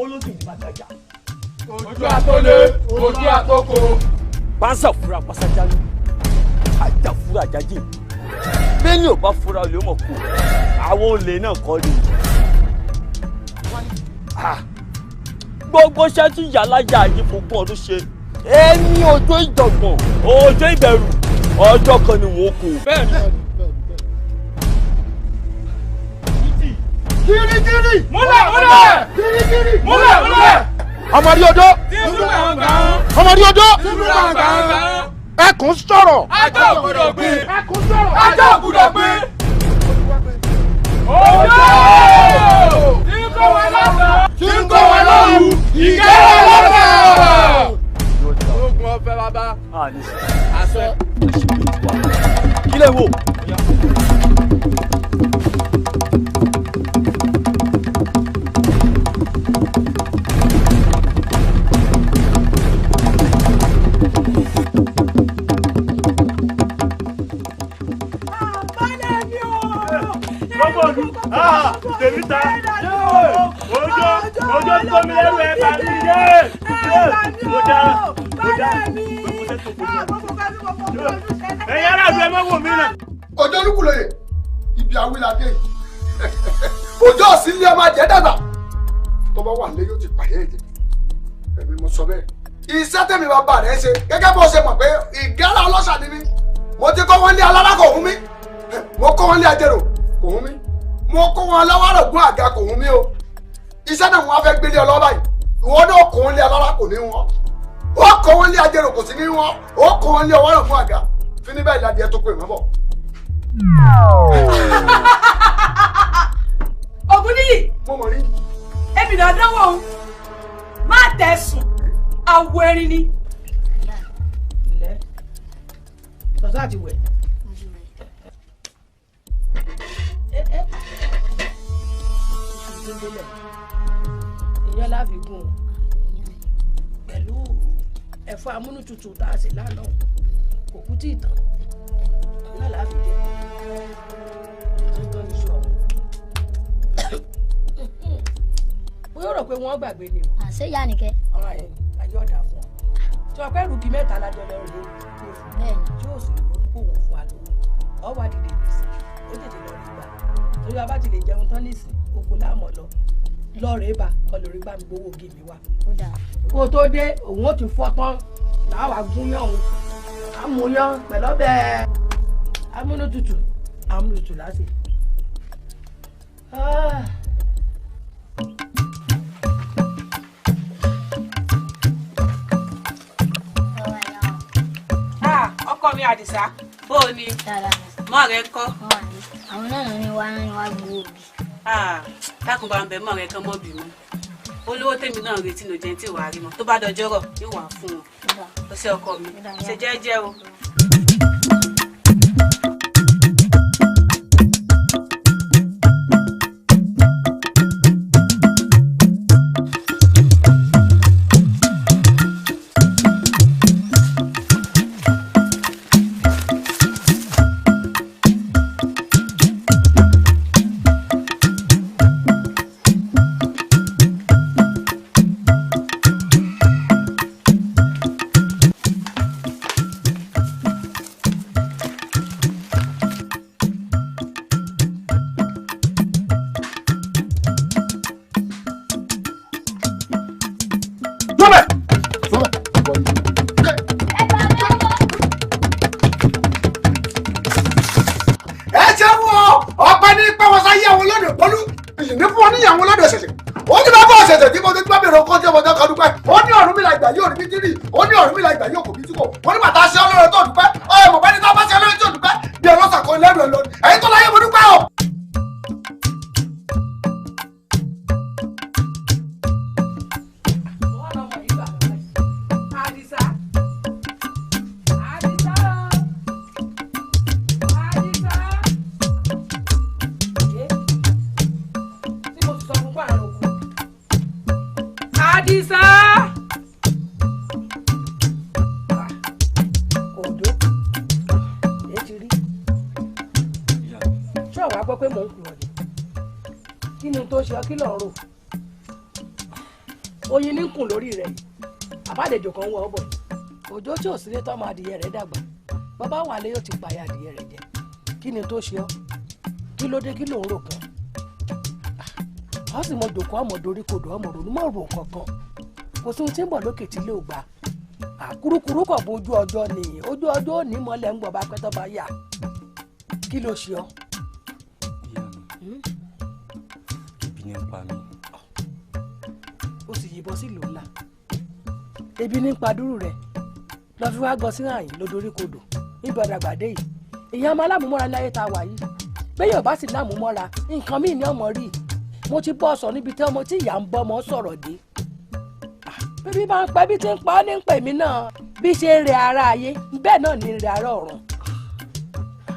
Bólógì ní bàtàjà. Ojú àtólé, ojú àtókò. Pánsá fura pásájálú. Ajá fura ajájì. Bẹ́ẹ̀ni ò bá fura olè mọ̀ kú. Àwọn olè náà kọ́ ni. Gbogbo iṣẹ́ tí yàlájà yìí fogún ọdún ṣe. Èmi ọjọ́ ìjọ̀gbọ̀n, ọjọ́ ìbẹ̀rù, ọjọ́ kan ni wọ́n kú. Bẹ́ẹ̀ni. Kirikiri. Múlẹ̀ múlẹ̀. Kirikiri. Múlẹ̀ múlẹ̀. Ọmọdé odó. Ọmọdé odó. Ẹkùn sọ̀rọ̀. Ajá ò gbọ́dọ̀ gbé. Ẹkùn sọ̀rọ̀. Ajá ò gbọ́dọ̀ gbé. Òjò tí ń kó wa lọ́sàn-án. Tí ń kó wa lóru. Ìgé wa lọ́sàn. Ogun ọ̀fẹ́ bàbá. Àṣẹ. Kí lè wò? Tèmi ta ojo ojo tó mi lẹ́rù ẹ̀ bá mi yé mo dá ẹ̀yin aráàlú ẹ má wò mí náà. Ọjọ́ olúkúlóye ibi awilade ọjọ́ òsínlẹ̀ ọmọ àjẹ́ dàgbà tó bá wà lé yóò ti pàdé ẹ̀jẹ̀ ẹ̀mí mo sọ bẹ́ẹ̀. Iṣẹ́ tèmi bàbá rẹ̀ ṣe gẹ́gẹ́ bó ṣe mọ̀ pé ìgárá ọlọ́ṣà ni mí. Mo ti kọ́ wọn lé alára kò hún mi, mo kọ́ wọn lé ajérò kò hún mi, mo kó wọn lọ́wọ́rọ̀gún àga kò hún mi o. Iṣẹ́ náà wọn fẹ́ gbélé ọlọ́ báyìí, ìwọ náà kó wọn lé alára kò ní wọn, ó kó wọn lé ajérò kò sí ní wọn, ó kó wọn lé ọwọ́rọ̀gún àga fíní báyìí ládìẹ tó pè mọ́ bọ̀. Ògúnníyì. Mo mọ̀ rí. Èmi náà dánwò o, má tẹ̀sùn àwọ̀ erin ni. Ǹlẹ́ sọ̀tà ti wẹ̀. Ìyẹn láfikún pẹ̀lú ẹ̀fọ́ amúnútutù tá a ṣe lánàá kò kú tí ì tán náà láfi jẹ tó ní sọ bóyá rò pé wọ́n gbàgbé ni o. Àṣé ìyá nìkẹ́. Ọ̀rọ̀ yẹn ayé ọ̀dà fún ọ tí wọ́n pẹ́ rúgi mẹ́ta lájọ lọ rèé ló fún tí yóò sì lórí kó wọ́n fún wa lówó ọ wá dìde nísìn ó tètè lọ rí gbà torí wa bá ti lè jẹun tán nísìn oko láàmú lọ lọ́ọ̀rẹ́ bá ọlọ́ọ̀rẹ́ bá mi gbowó oge mi wá. Kó tó dé òun ó ti fọ́ tán làwa gúnyán òun amúyán pẹ̀lú ọbẹ̀ amúnútutù amúnútutù láti. Ọkọ mi Àdìsá, bó o ní mọ́ rẹ kọ́. Àwọn náà ní wá ní wá gbowó òbí. Dákun bá ń bẹ mọ́ rẹ kán mọ́ bínú. Olówó tèmi náà retí ló jẹ́ tí wàá rí mọ́ tó bá dọjọ́ rọ̀ yóò wà fún wọn. Ó ṣe ọkọ mi, ṣe jẹ́jẹ́ o. Kí ni tó ṣe ọ, kí ló ń rò? Oyin ní kùn lórí rẹ̀ yìí. Àbádẹ́jọ kan wọ ọ bọ̀. Òjò tí ò sílé tọ́mọ adìyẹ rẹ̀ dàgbà. Bàbá wà lé yóò ti pààyà adìyẹ rẹ̀ jẹ. Kí ni tó ṣe ọ́? Kí ló dé, kí ló ń rò kan? Ọ sì mọ jòkó ọmọ dorí kodò ọmọ ronú mọ rò kankan. Kò sí ohun tí ń bọ̀ lókè tí ilé ò gbà. Àkúrúkúrú kọ̀ bó ojú ọjọ́ ni ojú ọjọ́ ò ní mọ́lẹ̀ ń gbọ̀ bá pẹ́ tó bá yà. Kí ló ṣe ọ́? Ìyá mi, ebi ní ń pa mí. Ó sì yìnbọn sílùú ńlá. Ebi ní ń pa dúró rẹ̀. Lọ fi wá gọ sínú àyìn ló dorí kodò. Níbi ọ̀dàgbàdé yìí. Ìyá ọmọ alámúmọ́ra láyé ta wà yìí. Bẹ́ẹ̀ yóò bá sì lámúmọ́ra, nǹkan míì ní ọmọ rí. Mo ti bọ́ sọ níbi tí ọmọ tí ìyá ń bọ́ ọmọ sọ̀rọ̀ dé. Bíbí bá ń pẹ́ bí ti ń pa ọ́ ní pè mí náà. Bí ṣe ń rẹ ara ayé, bẹ́ẹ̀ náà ní ń rẹ ara ọ̀run.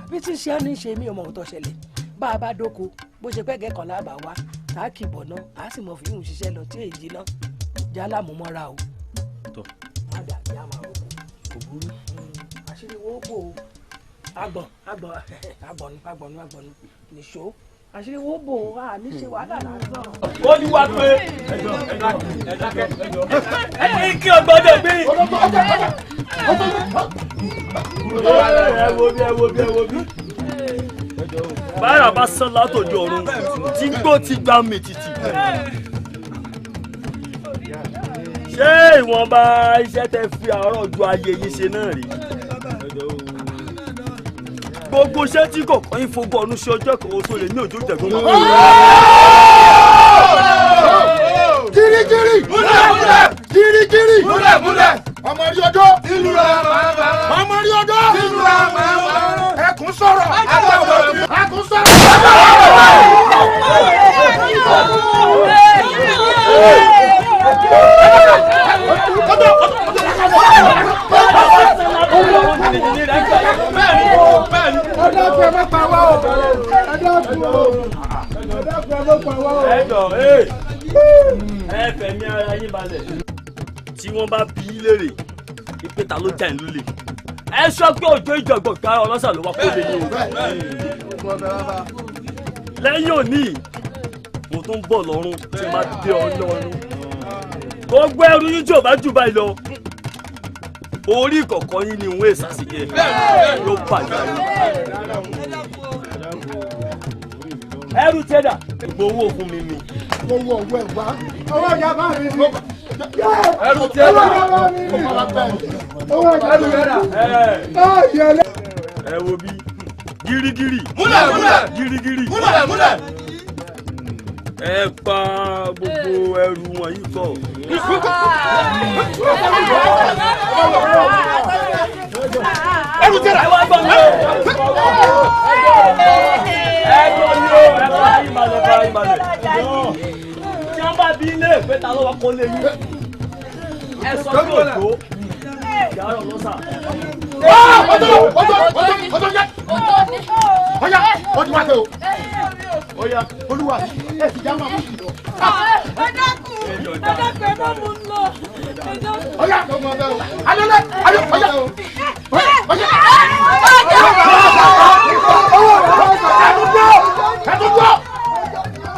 Bí tí ń ṣe ọ́ ní ṣe mí ò mọ̀ ohun tó ṣẹlẹ̀. Bá a bá dóko, bó ṣe pẹ́ kẹ́kọ̀ọ́ lábàá wá, tá a kì bọ̀ náà, a sì mọ̀ fi ìhùn ṣiṣẹ́ lọ tí èyí náà. Já lámúmọ́ra o. Tọ́. Má dà bí a máa roko. Kò burú. Àṣírí wo bò ó. Agbọ̀n agbọ̀n agbọ̀nù agbọ̀nù agbọ̀nù nìṣó. Àṣírí wo bò ó, a ní ṣe wàhálà lásán. Ó ní wá pé ẹ ní kí ọgbọ́dọ̀ gbé. Ẹ wo bí, ẹ wo bí, ẹ wo bí. Bára bá sán látòjú ọ̀run tí gbó ti gbá mi títì. Ṣé ìwọ̀nba iṣẹ́ tẹ fi àárọ̀ ju ayé yín ṣe náà rí? Gbogbo iṣẹ́ tí kọ̀ọ̀kan yín fogún ọdún sí ọjọ́ kan oṣù lè ní òjò ìjẹ̀gbọ́n. Kirikiri múlẹ̀ kirikiri múlẹ̀ múlẹ̀ ọmọ rí ọjọ́ ọmọ rí ọjọ́ ẹkùn sọ̀rọ̀ ẹkùn sọ̀rọ̀. Ẹ dákun, ẹ má pa wá o. Ẹ dákun o. Ẹ dákun, ẹ má pa wá o. Ẹ jọ ẹ fẹ̀mí ara yín balẹ̀. Tí wọ́n bá bí í léèrè ìpè ta ló já ìlú lè. Ẹ sọ pé òjò ìjọ̀gbọ̀n kára ọlọ́sà ló wá kó lè ní o. Lẹ́yìn òní, mo tún bọ̀ lọ́rùn tí máa dé ọ lọ́rùn. Gbogbo ẹrú yín tí ò bá jù báyìí lọ. Orí ìkọ̀kọ̀ yín ni ìwé ìsàsìkè yóò bàjẹ́. Ẹrú tẹ́dà gbowó fún mi mi. Owó owó ẹ̀ wá. Owó ìyá bá mi ni. Ẹrú tẹ́dà. Owó ìyá bá mi ni. Ẹ wo bí gírígírí. Múlẹ̀ múlẹ̀. Gírígírí. Múlẹ̀ múlẹ̀. Ẹ pa gbogbo ẹrù wọ̀nyí kọ. Ẹrù tẹ́lá. Ẹ wá gbọ́ mi o. Ẹ gbọ́ mi o. Ẹ bá yín balẹ̀, bá yín balẹ̀. Tí wọ́n bá bí ilé ìpè ta ló wá kó lé yín. Ẹ sọ pé òjò ìyá ọlọ́sà. Ọjọ́ ọjọ́ ọjọ́ ọjọ́ yẹ. Ọya ọdún wa tẹ o. Ọya olúwa ẹ sì já máa mú ìlọ. Ẹ dákun, ẹ dákun, ẹ má mú un lọ. Ẹ dákun. Ọya alẹ́lẹ́ alẹ́ ọya ọya. Ẹ̀dùn gbọ́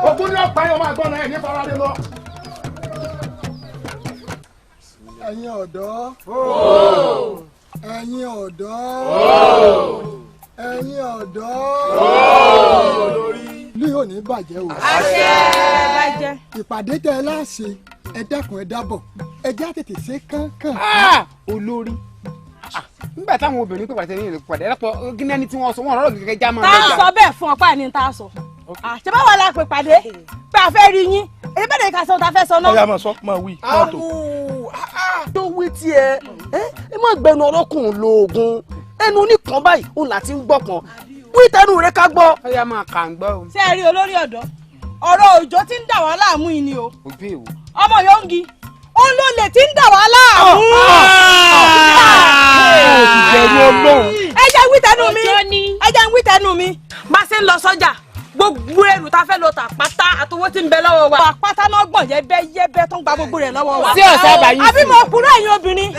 ogun ní ọ̀pá yẹn ọmọ àgbọ̀n náà ẹ̀ ní fara lé lọ. Ẹ̀yin ọ̀dọ́, ẹ̀yin ọ̀dọ́, ẹ̀yin ọ̀dọ́, ní òní bàjẹ́ o. Ìpàdé tẹ ẹ láṣẹ, ẹ dákun ẹ dábọ̀, ẹ já tètè ṣe kánkán. Olórí, nígbà táwọn obìnrin pè pàṣẹ ní ìlú pàdé ẹ̀rọ gíní ẹni tí wọ́n sọ wọ́n rọrọ̀ gẹ́gẹ́ já máa Tá a sọ bẹ́ẹ̀ fún ọpá ní tá a sọ. Ṣé báwa la pè pàdé pé a fẹ́ rí yín? Èyí bẹ́ẹ̀ ni ká sọ ta fẹ́ sọ náà. Ọ̀yá máa sọ, máa wí, máa tó. Tó wí tiẹ̀, ẹ má gbẹnu ọlọ́kùnrin lóògùn. Ẹnu oníkan báyìí, òun láti ń gbọ́ kan. Wí tẹnu rẹ ká gbọ́. Ọ̀yá máa kà ń gbọ́ o. Ṣé ẹ rí olórí ọ̀dọ́? Ọ̀rọ̀ òjò tí ń dà wá láàmú yìí ni o. Òbí èwo? Ọmọ Yọ̀ǹgì, òun ló lè tí ń dà wá láàmú. Ẹ jẹ́ wí tẹnu mi. Ẹ jẹ́ wí tẹnu mi. Bá ṣe ń lọ sọ́jà, gbogbo ẹrù tá a fẹ́ lọ tà pátá àtowó tí ń bẹ lọ́wọ́ wa. Pátá náà gbọ̀n yẹ́bẹ́ yẹ́bẹ́ tó ń gba gbogbo rẹ̀ lọ́wọ́ wa. Sí ọ̀sẹ̀ àbáyé sí. Àbí mo kúrò ẹ̀yin obìnrin.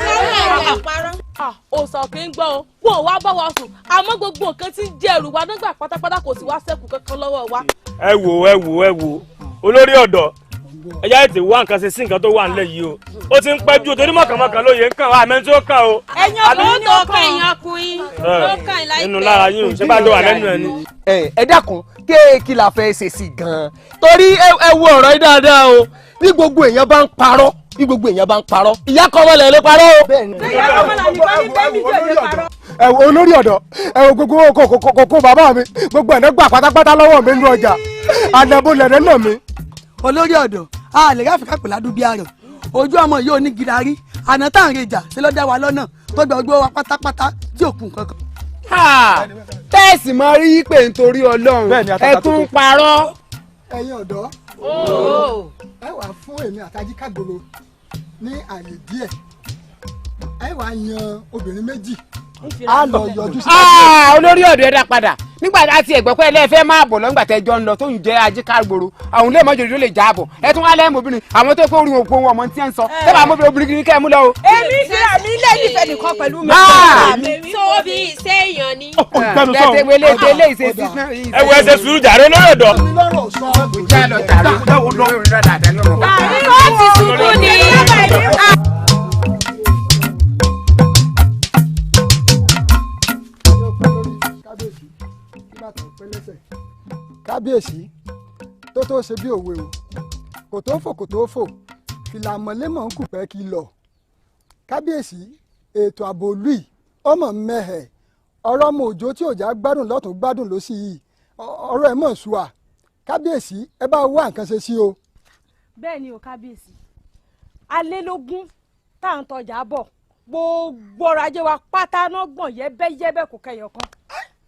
Òsàn kì í gbọ́ o, wọn ò wá bá wa sùn, àmọ́ gbogbo nǹkan tí ń jẹ ẹrù wa nígbà pátápátá kò sì wá ṣẹ́kù kankan lọ́wọ́ wa. Ẹ wò, ẹ wò, ẹ wò, olórí ọ̀dọ́, Ẹ yá ètè wá nǹkan ṣe sí nǹkan tó wà nílẹ̀ yìí o. Ó ti ń pẹ́ jù torí mọ̀kànmọ́kàn lóye ń kàn wá àmẹ́ tí ó kàn o. Ẹ̀yin ọkùnrin tó kàn ẹ̀yin ọkùnrin tó kàn láìpẹ́. Nínú lára yín o, ṣé bá jọ wà lẹ́nu ẹ̀ ni. Ẹ dákun, kéèkì la fẹ́ ṣe sí gan-an. Torí ẹ wo ọ̀rọ̀ yìí dáadáa o. Bí gbogbo èèyàn bá ń parọ́, bí gbogbo èèyàn bá ń parọ́, ìyá kan mọ́lẹ̀ ló parọ́ o. Ẹ wo olórí ọ̀dọ́, ẹ wo gbogbo kòkó bàbá mi, gbogbo ẹ̀dá gbà pátápátá lọ́wọ́ mi nínú ọjà, àdàbò lẹ̀rẹ̀ náà mi. Olórí ọ̀dọ́, a lè ráfíkà pẹ̀lú adúbí àrùn, ojú ọmọ yìí ò ní gidari, àná tá à ń rejà ṣe ló dá wa lọ́nà tó gba ojú wa pátápátá tí ò kù nǹkan kan. Tẹ́ẹ̀sì máa rí pé nítorí Ọlọ́run ẹ tún parọ́. Ẹ̀yin ọ̀dọ́, ẹ wàá fún èmi àtàjí kágboro ní àyè díẹ̀, ẹ wàá yan obìnrin méjì a lọ yọjú sí. Olórí ọ̀dọ́ ẹ dá padà nígbà tá a ti ẹ̀gbọ́ pé ẹlẹ́fẹ́ máa bọ̀ lọ́ngbà tẹ́jọ́ ń lọ tó ń jẹ́ ajé kágboro àwọn ilé ìmọ̀jòjò ló lè já bọ̀ ẹ tún wá lẹ́mọ̀ obìnrin àwọn tó kó orin òpó wọn ọmọ tí ń sọ tẹ́lẹ̀ àwọn obìnrin kìíní kẹ́ ẹ mú lọ o. Èmi fi àmì ilé ìfẹ́ nìkan pẹ̀lú mi. Tó bí iṣẹ́ èèyàn ni. Ẹ wo ẹsẹ̀ sùúrù jàre lórí ọ̀dọ́. Ó ti ṣubú ni. Kábíyèsí tó tó ṣe bí òwe o, kò tó fò kò tó fò, fìlà mọ̀lẹ́mọ̀ ń kùpẹ́ kí lọ. Kábíyèsí, ètò ààbò ìlú yìí ọmọ mẹ́hẹ̀, ọ̀rọ̀ ọmọ òjò tí òjá gbádùn lọ́tún gbádùn ló sì yìí, ọ̀rọ̀ ẹ̀ mọ̀ ṣùà. Kábíyèsí, ẹ bá wá nǹkan ṣe sí o. Bẹ́ẹ̀ ni o kábíyèsí, alélógún tá à ń tọjà bọ̀, gbogbo ọrọ̀ ajé wa pátá náà gbọ̀n yẹ́bẹ́yẹ́bẹ́ kò kẹyọ̀ kan.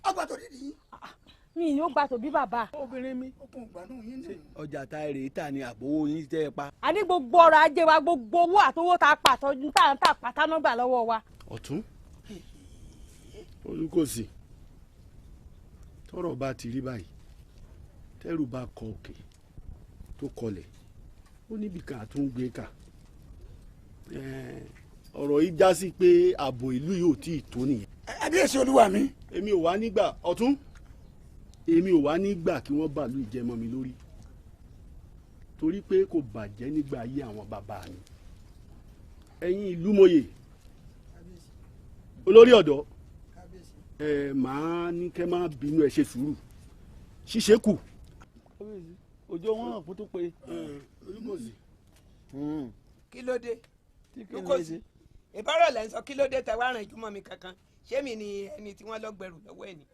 Ọgbà tó rí nìyí. Mi ni ó gba tòbí bàbá. Obìnrin mi ó kún ìgbà náà yín ní. Ọjà tá èrè tà ní àbówó yín tẹ́ ẹ pa. A ní gbogbo ọrọ̀ ajé wa, gbogbo owó àtowó tá a pa àtọ́jú tá à ń tà pátá náà gbà lọ́wọ́ wa. Ọ̀tún Olúkòsì, tọ́rọ̀ bá ti rí báyìí, tẹ́rù bá kọ òkè tó kọlẹ̀, ó níbi ká tún gbé kà. Ọ̀rọ̀ yìí já sí pé ààbò ìlú yìí ò tí ì tó nìyẹn. Kábíyèsí olúwa mi. Èmi ò wá nígbà ọ̀tún, èmi ò wá nígbà kí wọ́n bàlú ìjẹmọ́ mi lórí, torí pé kò bàjẹ́ nígbà ayé àwọn bàbá mi. Ẹ̀yin ìlú mòye, olórí ọ̀dọ́, ẹ máa ní kẹ́ máa bínú, ẹ ṣe sùúrù, ṣíṣe kù. Ojú wọn hàn kó tó pé. Olúkòsì. Kí ló dé? Olúkòsì, ìbárò lẹ́ ń sọ, kí ló dé tẹ wá rìn jùmọ̀ mi kankan? Ṣé mi ni ẹni tí wọ́n lọ gbẹrù lọ́wọ́ ẹ̀ ni?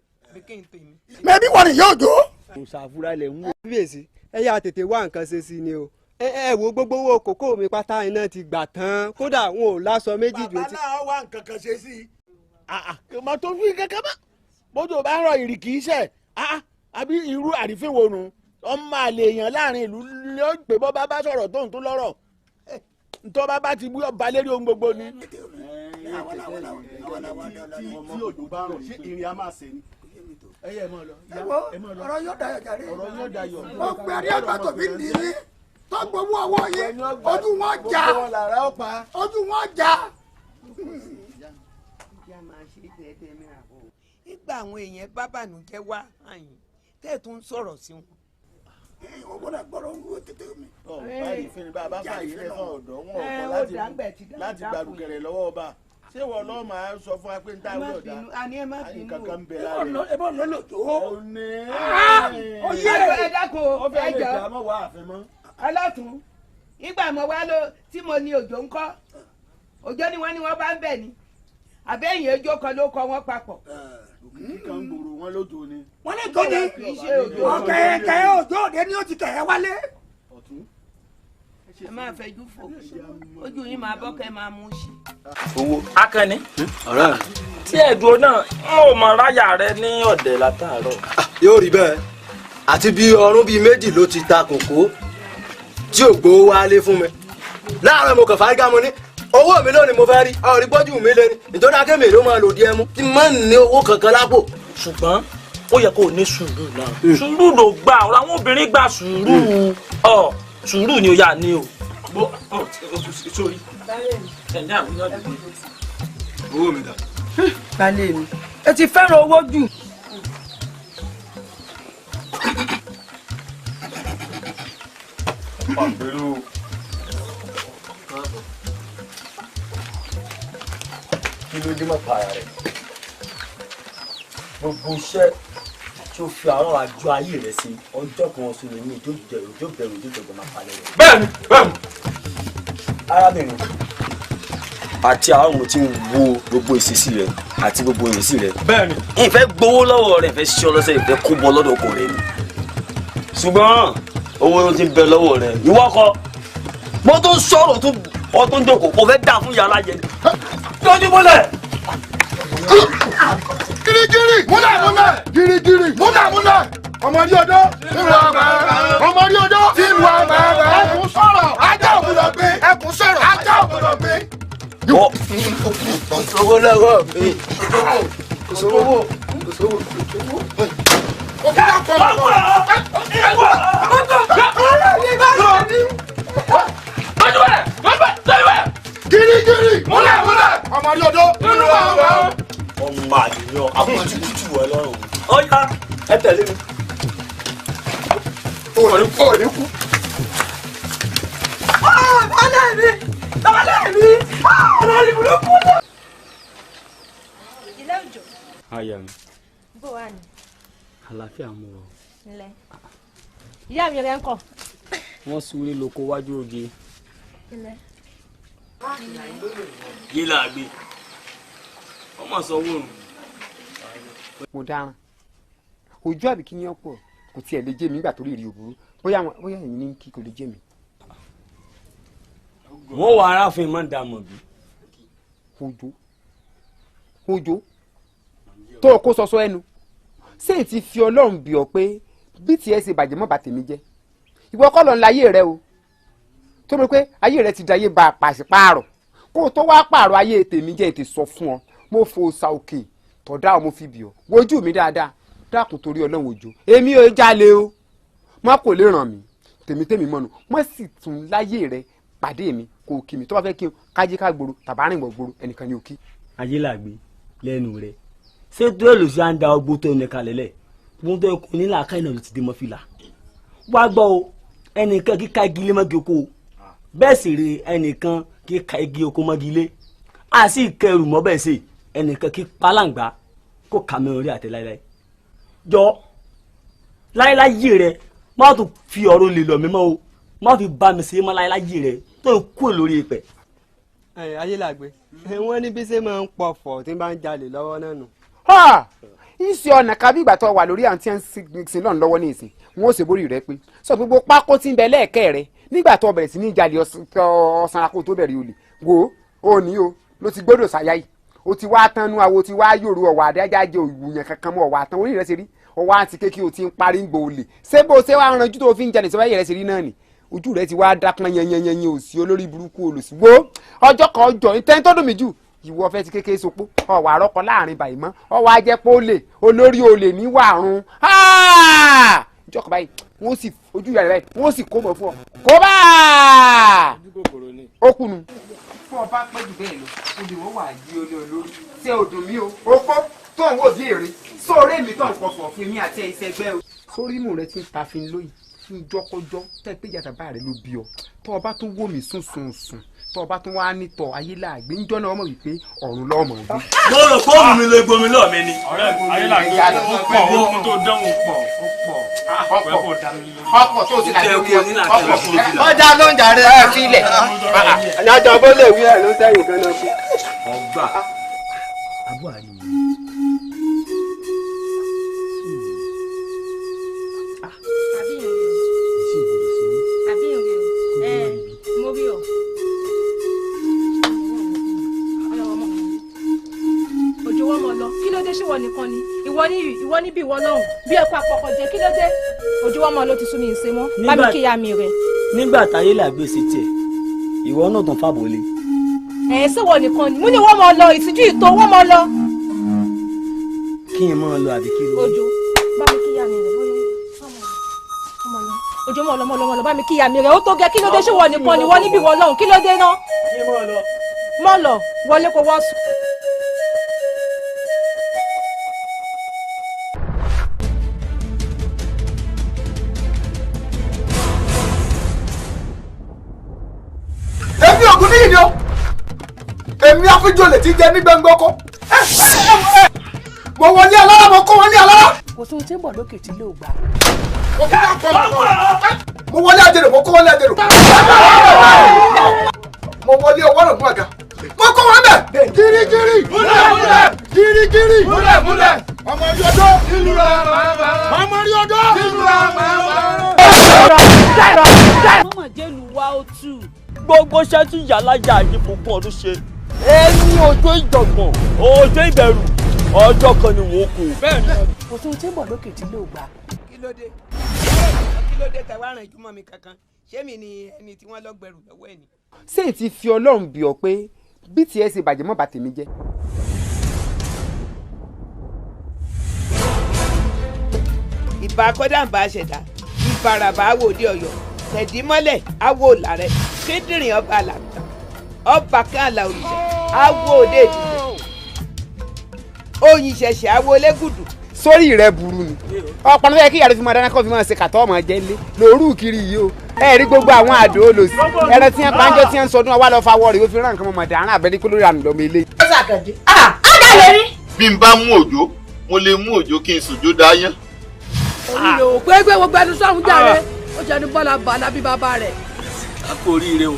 Mẹ́bí wọ́n ni yóò jó. Kò ṣàfúrà ilẹ̀ ń wò. Kábíyèsí, ẹ yá tètè wá nǹkan ṣe sí ni o. Ẹ wo gbogbo owó kòkó mi pátá iná ti gbà tán, kódà wọn ò láṣọ méjì ju etí. Bàbá náà wá nǹkan kan ṣe sí i. Kò má tó fi kankan mọ́. Bójú bá ń rọ ìrì kì í ṣẹ̀. Àbí irú àrífín wo nu? Ọmọ àlè èèyàn láàrin ìlú ló ń pè bọ́ bá bá sọ̀rọ̀ tóun tó lọ́rọ̀. Ntọ́ bá bá ti bú ọba lérí ohun gbogbo ni. Tí òjò bá rọ̀, ṣé ìrìn á máa ṣe ni? Ọ̀rọ̀ yóò dayọ̀ jàre. Wọ́n pe ẹni àgbà tòbí nìyí tó gbowó ọwọ́ yín, ojú wọn já, ojú wọn já. Nígbà àwọn èèyàn bá bànújẹ́ wá àyìn tẹ́ ẹ̀ tún sọ̀rọ̀ sí wọn. Ìwọ gbọ́dọ̀ gbọ́dọ̀ ń wo tètè mi. Báyìí fún mi bá a bá fàyè lẹ́sàn ọ̀dọ́ wọn ọ̀kọ́ láti gbàlùkẹ̀rẹ̀ lọ́wọ́ ọba. Ṣé wọ́n lọ́ọ́ máa sọ fún wa pé ń dáwọ́ ọ̀dà? Nǹkan kan ń bẹ lára rẹ̀. Ẹ bọ́ ló lò tó. Ó ní. Oyè ẹ dákun Ó fẹ́ ẹ lè jọ. dá mọ́ wá àfẹ́ mọ́. Ọlọ́tún, ìgbà mọ̀ wá ló tí mo ní òjò ń kọ́. Òjò ni wọ́n ní wọ́n bá ń bẹ̀ ni. Àbẹ́yìn ejò kan ló kọ wọ́n papọ̀. Òkìkí kan ń gbòòrò wọn lójó ni. Wọ́n lè tó ní. Ọ̀kẹ́ òjò òde ni ó ti kẹ̀ ẹ́ wálé. Ẹ máa fẹjú fò, ojú yín máa bọ́ kẹ́ máa mú sí. Owó. Akànnì. Ọ̀rẹ́ mi. Tí ẹ̀dùn náà ń ò mọ ráyà rẹ ní ọ̀dẹ̀ látàárọ̀. Yóò rí bẹ́ẹ̀, àti bí ọrún bíi méjì ló ti ta kòkó tí ò gbowó wálé fún mi. Láàárọ̀ mo kàn fárígá, mo ní owó mi lónìí mo fẹ́ rí, ọ̀rí gbọ́jú mi lé ní nítorí akémi ló máa lò di ẹmu tí mo ní owó kankan lápò. Ṣùgbọ́n ó yẹ kó o ní sùúrù náà. Sùúrù ló gbà, ọ̀rọ̀ àwọn obìnrin gbà sùúrù. Ọ̀ sùúrù ni ó yà ní o. Owó mi dà. Balẹ̀ mi, ẹ ti fẹ́ràn owó jù. Pàpẹ́rù. Kí ló dé mọ́ para rẹ̀? Gbogbo iṣẹ́ tí ó fi àárọ̀ àjọ ayé rẹ̀ sí ọjọ́ kan oṣù lè ní ìjó bẹ̀rù ìjó bẹ̀rù ìjó jọ̀gbọ̀n máa palẹ̀ rẹ̀. Bẹ́ẹ̀ni bẹ́ẹ̀ni. Arábìnrin àti àwọn mo ti ń wo gbogbo ìṣesí rẹ̀ àti gbogbo ìrìnsí rẹ̀. Bẹ́ẹ̀ni. Ìfẹ́ gbowó lọ́wọ́ rẹ̀ ìfẹ́ ṣí ọlọ́sẹ̀ ìfẹ́ kó bọ́ lọ́dọ̀ ọkọ rẹ̀ ni. Ṣùgbọ́n owó ló ti ń bẹ lọ́wọ́ rẹ̀ ìwọ kọ́ mo tún sọ̀rọ̀ tún ọ tó ń jókòó kò fẹ́ dà fún yàrá yẹn. Lójú mọ́lẹ̀. Girigiri múlẹ̀ múlẹ̀ girigiri múlẹ̀ múlẹ̀ ọmọdé ọdọ ìwà bàbá ọmọdé ọdọ ìwà bàbá ẹkùn sọ̀rọ̀ ajá ògbọ́dọ̀ gbé ẹkùn sọ̀rọ̀ ajá ògbọ́dọ̀ gbé. Owó lọ́wọ́ mi. Kò sówó kò sówó kò sówó. Girigiri múlẹ̀ múlẹ̀ ọmọdé ọdọ ìwà bàbá. Ọmọ àdìyàn àpótútù ẹ lọ́rùn. Ọ̀yá ẹ tẹ̀lé mi. Òní kú òní kú. Ọ̀lẹ́ mi! Ọ̀lẹ́ mi! Ọ̀lẹ́ burúkú ni. Ilé òjò. Aya mi. Bó wà ní? Àlàáfíà mú ọ. Ǹlẹ́. Ìyá mi rẹ̀ ń kọ̀. Wọ́n súré lóko wájú oge. Ǹlẹ́. Yé làgbé. Ọmọ sọ wóorùn. Mo dáràn. Ojú àbí kí ni ọ̀pọ̀ kò tiẹ̀ lè jẹ́ mi nígbà tó rí ìrì òbúrú bóyá bóyá ẹ̀yin ní kí kò lè jẹ́ mi. Wọ́n wọ aráàfin máa ń dà mọ̀ bí. Ojo ojo tó o kó sọsọ ẹnu ṣé èyí ti fi Ọlọ́run bì ọ́ pé bí tiẹ̀ ṣe bàjẹ́ mọ́ bà tèmi jẹ́ ìwọ kọ́ ló ń la ayé rẹ o tó mọ̀ pé ayé rẹ ti di ayé bá a pàṣípààrọ̀ kó o tó wá pààrọ̀ ayé tèmi jẹ́ ètè sọ fún ọ mo fò sa òkè tọ̀dá ọ mo fi bì ọ́ wojú mi dáadáa dákun torí Ọlọ́run òjò èmi ò jalè o má kò lè ràn mí tèmi mọ́nu má sì tún láyé rẹ pàdé mi kò kí mi tó bá fẹ́ kí n kájí ká gbòòrò tàbá rìn wọ̀ gbòòrò ẹnìkan ni ò kí. Ayé làgbé lẹ́nu rẹ̀ ṣé tó èlò sí à ń da ọgbó tó ẹnì kalẹ̀ lẹ̀ wọ́n tó ẹkùn nílà ká ìnà ló ti dé mọ́ fìlà. Wá gbọ́ o ẹnìkan kíka igi lé mọ́gi oko bẹ́ẹ̀ sì rè ẹnìkan kíka igi oko mọ́gi lé a sì kẹrù mọ́ bẹ́ẹ̀ sì ẹnìkan kí palangba kó kà mí orí àtẹ láéláé jọ láéláyé rẹ má tún fi ọ̀rọ̀ lè lọ mi mọ́ o má fi bá mi ṣe mọ́ láéláyé rẹ tó ń kú lórí ìpẹ́. Ẹ ayélàgbé wọ́n ní bí ṣe máa ń pọ̀fọ̀ tí bá ń jalè lọ́wọ́ náà nù. Ìṣe ọ̀nà kábí ìgbà tó wà lórí àwọn tí ń sin lọ́n lọ́wọ́ ní ìsìn wọn ò ṣe borí rẹ pé sọ gbogbo pákó tí ń bẹ lẹ́ẹ̀kẹ́ rẹ nígbà tó bẹ̀rẹ̀ sí ní jalè ọ̀sán kó tó bẹ̀rẹ̀ olè wo ó ní o ló ti gbọ́dọ̀ ṣàyà yìí o ti wá tánú àwo ti wá yòrò ọ̀wà àdájáde òwúyàn kankan mọ́ ọ̀wà àtàn orí rẹ ṣe rí ọwọ́ àti kékeré o ti ń parí ń gbò olè ṣé bó ṣe wá ranjú tó fi ń jalè sọ́wọ́ rẹ ṣe rí náà ni ojú rẹ ti wá dápọn yanyanyanyan òsì olórí burúkú olùsí wo ọjọ́ kan ọjọ́ ìtẹ́ni tó dùn mí jù ìwọ fẹ́ ti kékeré sopó ọwọ́ àrọ́kọ láàrin bàyìí mọ́ ọwọ́ ajẹ́pọ̀ olè olórí olè ní wàrún ìjọ kan báyìí wọ́n sì ojú ìyá rẹ báyìí wọ́n sì kó mọ̀ fún ọ kó bá ó kùnú. Fún ọba pẹ́ jù bẹ́ẹ̀ lọ olè wọ́n wà yí olè olórí ṣé o dùn mí o opó tó ń wò bí èrè sóòrè mi tó ń pọ̀fọ̀ fún mi àti ẹ̀ṣẹ̀ ẹgbẹ́ o. Sórí mú rẹ ti ń ta fi ń lóyìn fún jọkọjọ tẹ pé yàtọ̀ bá rẹ ló bí ọ tọ́ ọba tún wò mí sùn sùn sùn tọ́ ọba tún wá nítọ̀ ayé láàgbé ńjọ́ náà ọmọ wípé ọ̀run lọ́mọ gbé. Mo rò fóònù mi lè gbomi lọ́ọ̀ mi ni. Ọ̀rẹ́ ayé làgbé ó pọ̀ ó tó dánwò pọ̀ ó pọ̀ ọ̀pọ̀ tó ti làgbé ọ̀pọ̀ ọjà ló ń jàre ẹ fi ilẹ̀. Àjọ bó lè wí ẹ ló sẹ́yìn gan náà kú. Ọgbà abọ́ àríwí. Ṣé nìkan ni ìwọ ní ìwọ níbi ìwọ lọ́hùn bí ẹ̀kọ́ àpọ̀kọ̀ jẹ́ kí ló dé ojú wọn mọ ló ti sú mi ìṣe mọ́ bá mi kíya mi rẹ̀. Nígbà táyé làgbé sí tiẹ̀ ìwọ náà tún fàbọ̀ lé. Ẹ̀ ṣé wọ nìkan ni mo ní wọ́n mọ lọ ìtìjú ìtò wọ́n mọ lọ. Kí n máa lọ àbí kí ló. Ojo bá mi kíya mi rẹ̀ ojo mọ lọ mọ lọ mọ lọ bá mi kíya mi rẹ̀ ó tó gẹ kí ló dé ṣé wọ nìkan ni ìwọ níbi ìwọ lọ́hùn kí ló dé náà. Kí n máa lọ. Mọ lọ wọlé kó wọ́n sùn. Èmi àfijọ́lẹ̀ ti jẹ ní gbẹngbọ́kọ́. Mo wọlé alára, mo kó wọlé alára. Kò sí ohun tí ń bọ̀ lókè tí ló gbà. Mo wọlé àjẹrò, mo kó wọlé àjẹrò. Mo wọlé ọwọ́ rẹ̀ mú àga. Mo kó wọn bẹ̀. Kirikiri. Múlẹ̀ múlẹ̀. Kirikiri. Múlẹ̀ múlẹ̀. Ọmọ rí ọdọ́. Ìlú ra màmá. Ọmọ rí ọdọ́. Ìlú ra màmá. Mọ̀mọ́ jẹ́lu wa ó tù. Gbogbo iṣẹ́ tí yàlájà yìí fògùn ọdún ṣe. Ẹni ọjọ́ ìjọ̀gbọ̀n, ọjọ́ ìbẹ̀rù, ọjọ́ kan ni wọ́n kú. Kò sí ohun tí ń bọ̀ lókè tí ló gbà. Kí ló dé? Kí ló dé tẹ wá ràn jùmọ̀ mi kankan? Ṣé mi ni ẹni tí wọ́n lọ gbẹrù lọ́wọ́ ẹ̀ ni? Ṣé ẹ ti fi Ọlọ́run bí ọ pé bí tiẹ̀ ṣe bàjẹ́ mọ́ bá tèmi jẹ́? Ìbà kọ́dàǹbà ṣẹ̀dá, ìfarabà awòde Ọ̀yọ́, tẹ̀dímọ́lẹ̀ awo làrẹ̀, kíndìnrín ọba làkà, ọba kan àlà òrìṣà, awo òde ìdìbò, oyin ṣẹ̀ṣẹ̀ awo lẹ́gùdù. Sórí rẹ burú ni ọ̀pọ̀ ló yẹ kí ìyá rẹ fi máa dáná kó fi máa ṣe kàtọ́ ọmọ jẹ́ lé lóru kiri yìí o. Ẹ rí gbogbo àwọn àdó olòsì ẹran tí wọn pàǹjọ tí wọn ń sọdún wa lọ fa wọrẹ ó fi rán nǹkan mọ̀mọ́ dàrán àbẹ́rẹ́ pé lórí àná lọ́mọ eléyìí. Bí n bá mú òjò, mo lè mú òjò kí n sòjó dáyán. Oríire o, pé gbogbo ẹnu sọ́run jàre, ó jẹ́ ní bọ́lá bàlá bí bàbá rẹ̀. A kò ríire o,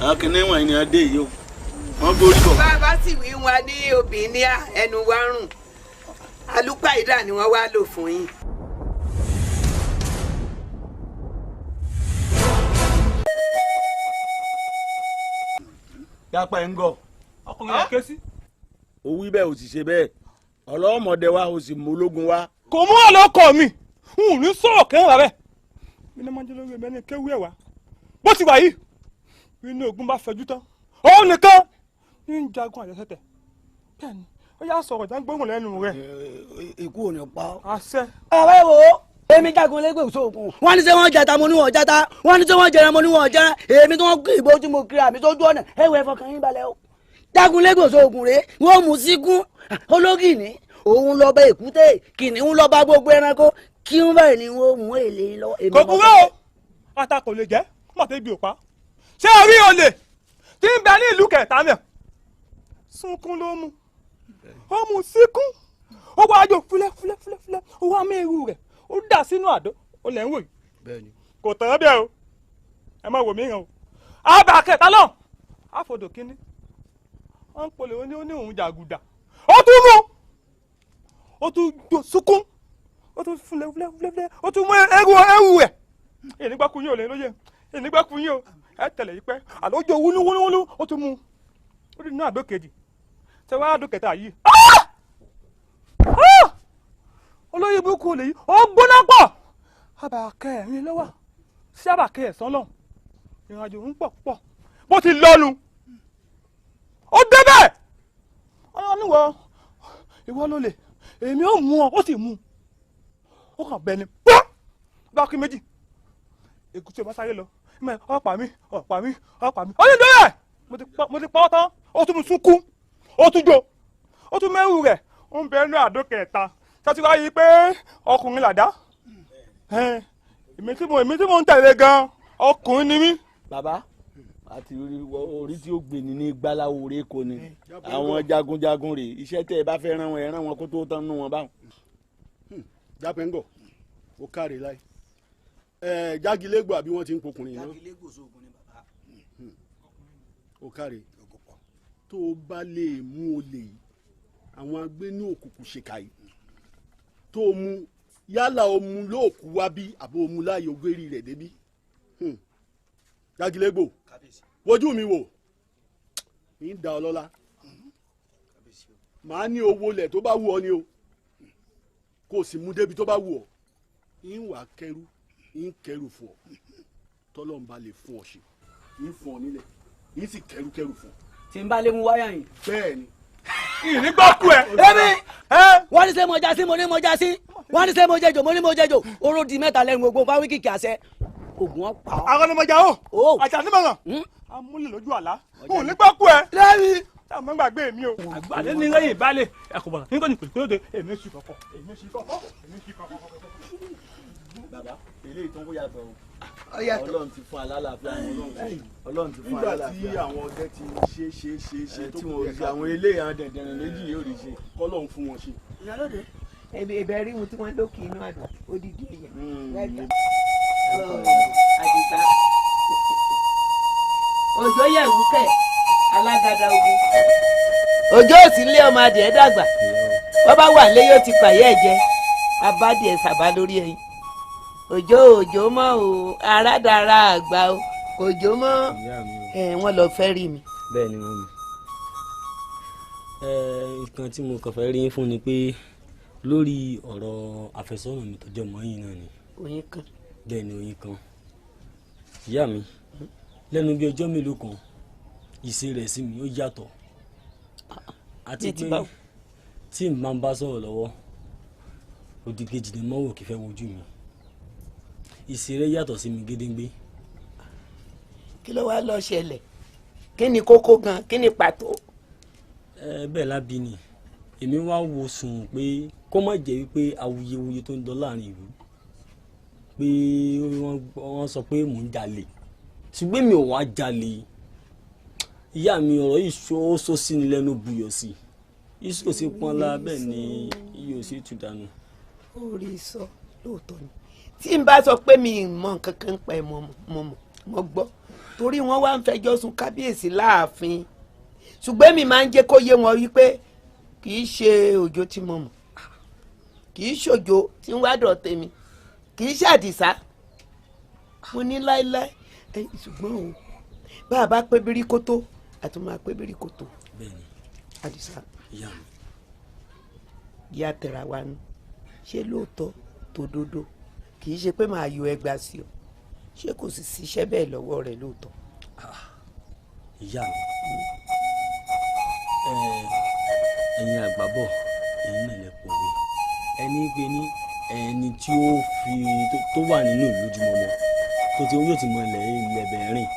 àwọn kìnìún wọ̀nyí ni a dé yìí o, wọ́n borí bọ̀. Bàbá sì wí wọn ní obìnrin ẹnu wa rùn, àlùpàídà ni wọ́n wá lò fún yín. Yapa ẹ̀ ń gọ̀. Ọkùnrin yẹn ké sí. O wí bẹ́ẹ̀ o sì ṣe bẹ́ẹ̀, ọlọ́mọdé wa o sì mú ológun wa. Kò mú àlọ́ mi, n ò ní sọ̀rọ̀ kẹ́hìn rẹ̀. Mi ní máa ń jẹ́ lórí ẹ̀mí ẹni kéwú ẹ̀ wá. Bó ti wà yìí, inú ogun bá fẹjú tán. Òun nìkan ní ń jagun àjẹsẹ̀tẹ̀. Bẹ́ẹ̀ni, ó yà sọ̀rọ̀ jágbóhùn lẹ́nu rẹ̀. Ikú ò ní pa ọ́. Àṣẹ. Ọ̀rẹ́ wo èmi jagun lẹ́gbẹ̀ẹ́ sóògùn. Wọ́n ní sẹ́ wọ́n jata mo ní wọ́n jata. Wọ́n ní sẹ́ wọ́n jẹran mo ní wọ́n jẹran. Èmi tí wọ́n kí ìbò tí mo kiri àmì sójú ọ̀nà. Ẹ wọ ẹ̀fọ́ kan yín balẹ̀ o. Jagun lẹ́gbẹ̀ẹ́ sóògùn rèé. Wọ́n mú síkún. Ológìní. Òun lọ bá èkúté. Kìnìún lọ bá gbogbo ẹranko. Kí wọ́n báyìí ni wọ́n mú èlé lọ́wọ́. Kò kúrò o. Ata kò lè jẹ́. Má tẹ́ ibi ò pa. Ṣé o rí olè tí ń bẹ ní ìlú kẹta mẹ́? Sunkún ló mú. Ó mú síkún. Ó wá jò fúlẹ́ fúlẹ́ fúlẹ́ fúlẹ́. Ó wá mú irú rẹ̀. Ó dà sínú àdó. Ó lẹ̀ ń wò yìí. Kò tán bẹ́ẹ̀ o. Ẹ má wò mí ràn o. Àbà kẹta náà. Àfọ̀dò kínní. Wọ́n ń polè ó ní òun jàgùdà. Ó tún mú. Ó tún jò sunkún. Ó tún fúlẹ́ fúlẹ́ fúlẹ́ fúlẹ́. Ó tún mú ẹrù rẹ̀. Ìnígbàkú yín ò lè lóye. Ìnígbàkú yín o. Ẹ tẹ̀lé yìí pẹ́. Àlójó wúlúwúlúwúlú. Ó tún mú. Ó dì ní àdó kejì. Ṣé wàá àdó kẹta yìí? Olóyè ibùkún olè yìí ó gbóná pọ̀. Àbàkẹ́ ẹ̀rín lọ́wọ́ sí àbàkẹ́ ẹ̀sán lọ́hùn. Ìrìnàjò ń pọ̀ pọ̀. Bó ti lọ́nu. Ó débẹ̀. Ọlọ́run níwọ̀ ìwọ ló lè. Èmi ò mú ọ, ó sì mú un. Ó kàn bẹ́ẹ̀ ni pọ́. Bá kí méjì. Èkúté bá sáré lọ. Ọ̀pá mi, ọ̀pá mi, ọ̀pá mi. Ó ní dọ́rẹ̀. Mo ti pa ọ́ tán. Ó tún mú sunkún. Ó tún jó. Ó tún mẹ́rù rẹ̀. Ó ń bẹ inú àdó kẹta. Sọ́tí wá yí pé ọkùnrin làdá. Èmi tí mo ń tẹ̀lé gan-an, ọkùnrin ni mí. Bàbá àti orí tí ó gbè ní ní gbáláwo rè kò ní. Àwọn jagunjagun rè iṣẹ́ tẹ́ ẹ bá fẹ́ rán wọn, ẹ rán wọn kó tó tán nú wọn báwọn. Jápẹ́ńgọ̀, ó káre láì. Jágilégbò àbí wọ́n ti ń pokùnrin náà. Jágilégbò sóògùn ni bàbá. Ó káre. Tó o bá lè mú olè yìí, àwọn agbénú òkùnkùn ṣèkà yìí. Tó o mú yálà o mú lóòkú wá bí àbó o mú láàyè ògbérí rẹ̀ débí. Jágilégbò, wojú mi wò, ń da ọ lọ́lá. Màá ní owó lẹ̀ tó bá wù ọ ni o. Kó o sì mú débi tó bá wù ọ. Ń wà kẹrù, ń kẹrù fún ọ. Tọ́lọ́run bá lè fún ọ ṣe, ń fún ọ nílẹ̀, ń sì kẹrù kẹrù fún ọ. Tí n bá lé mu wáyà yìí. Bẹ́ẹ̀ni. Ìnígbàkú ẹ. Èmi wọ́n ní sẹ́ mo já sí mo ní mo já sí wọ́n ní sẹ́ mo jẹjọ mo ní mo jẹjọ oró di mẹ́ta lẹ́nu gbogbo bá wíkìkì àṣẹ oògùn ọ̀pá. Àwọn ọmọ ìjà o àti àtìmọ̀ràn amúlẹ̀ lójú àlá òun nígbàkú ẹ. Lẹ́yìn. Táwọn gbàgbé mi o. Àgbàlẹ́ ní lẹ́yìn ìbálẹ̀ ẹ̀kọ́ bọ̀dọ̀ nígbà ní pèlú èmi sì kọ̀kọ̀ èmi sì kọ̀kọ̀ èmi sì kọ̀kọ̀. Bàbá eléyìí tó ń kó yàtọ̀ o. Ọlọ́run ti fún alálàáfíà. Ọlọ́run ti fún alálàáfíà. Nígbà tí àwọn ọdẹ ti ṣe ṣe ṣe ṣe tó kù ẹ̀ka àwọn eléyìí àwọn dẹ̀dẹ̀rìn méjì yóò rí ṣe. Kọ́lọ́run fún wọn ṣe. Ìyálóde ẹbẹ rí wọn tí wọn lókè inú àdó odidi èèyàn. Àdìsá òjò yẹ̀wù kẹ̀ alágàdá ogun. Òjò òsì lé ọmọ adìẹ dàgbà bọ́ bá wà lé yóò ti pàyẹ́ ẹ̀ jẹ abádìẹ sàbá lórí ẹyin. Òjò òjò mọ́ o aládàra àgbà o kò jò mọ́ ẹ wọ́n lọ fẹ́ rí mi. Bẹ́ẹ̀ ni wọ́n mi nǹkan tí mo kàn fẹ́ rí fún ni pé lórí ọ̀rọ̀ àfẹ́sọ́nà mi tó jẹ́ ọmọ yìí náà ni. Oyin kan. Bẹ́ẹ̀ ni oyin kan. Ìyá mi lẹ́nu bí ọjọ́ mélòó kan ìṣe rẹ̀ sí mi ó yàtọ̀ àti pé tí n máa ń bá sọ̀rọ̀ lọ́wọ́ òdì kejì ni mọ́wò kì í fẹ́ wojú mi ìṣe rẹ̀ yàtọ̀ sí mi gédéǹgbé. Kí ló wá lọ ṣẹlẹ̀? Kí ni kókó gan? Kí ni pàtó? Ẹ bẹ́ẹ̀ lábí ni èmi wá wo sùn pé kó má jẹ́ wípé awuyewuye tó ń lọ láàrin ìlú pé wọ́n sọ pé mò ń jalè ṣùgbọ́n mi ò wá jalè. Ìyá mi ọ̀rọ̀ yìí ó sọ sí ni lẹ́nu buyọ̀ sí i iṣu ò sí pọ́nlá bẹ́ẹ̀ ni iye ò sí tú dànù. Ó rí sọ lóòótọ́ ni tí n bá sọ pé mi ì mọ nǹkan kan pa ẹ̀ mọ̀ mọ̀ mọ̀ gbọ́ torí wọ́n wá ń fẹjọ́ sùn kábíyèsí láàfin ṣùgbọ́n mi máa ń jẹ́ kó yé wọn wípé kì í ṣe òjò tí mo mọ̀ kì í ṣòjò tí ń wádọ̀ tèmi kì í ṣàdìsá mo ní láéláé ṣùgbọ́n o bá a bá pé bíríkótó àti máa pé bíríkótó àdìsá ìyá tẹ̀ra wa nu ṣé lóòótọ́ tòdodo kì í ṣe pé màá yọ ẹgbàá sí ọ ṣé kò sì ṣiṣẹ́ bẹ́ẹ̀ lọ́wọ́ rẹ̀ lóòótọ́. Ìyá mi ẹ̀yin àgbà bọ̀ ẹ̀yin náà lè pòwe ẹni pé ní ẹni tí ó fi tó wà nínú ìlú jùmọ̀mọ́ tó ti yóò ti mọ ilẹ̀ ilẹ̀ rìn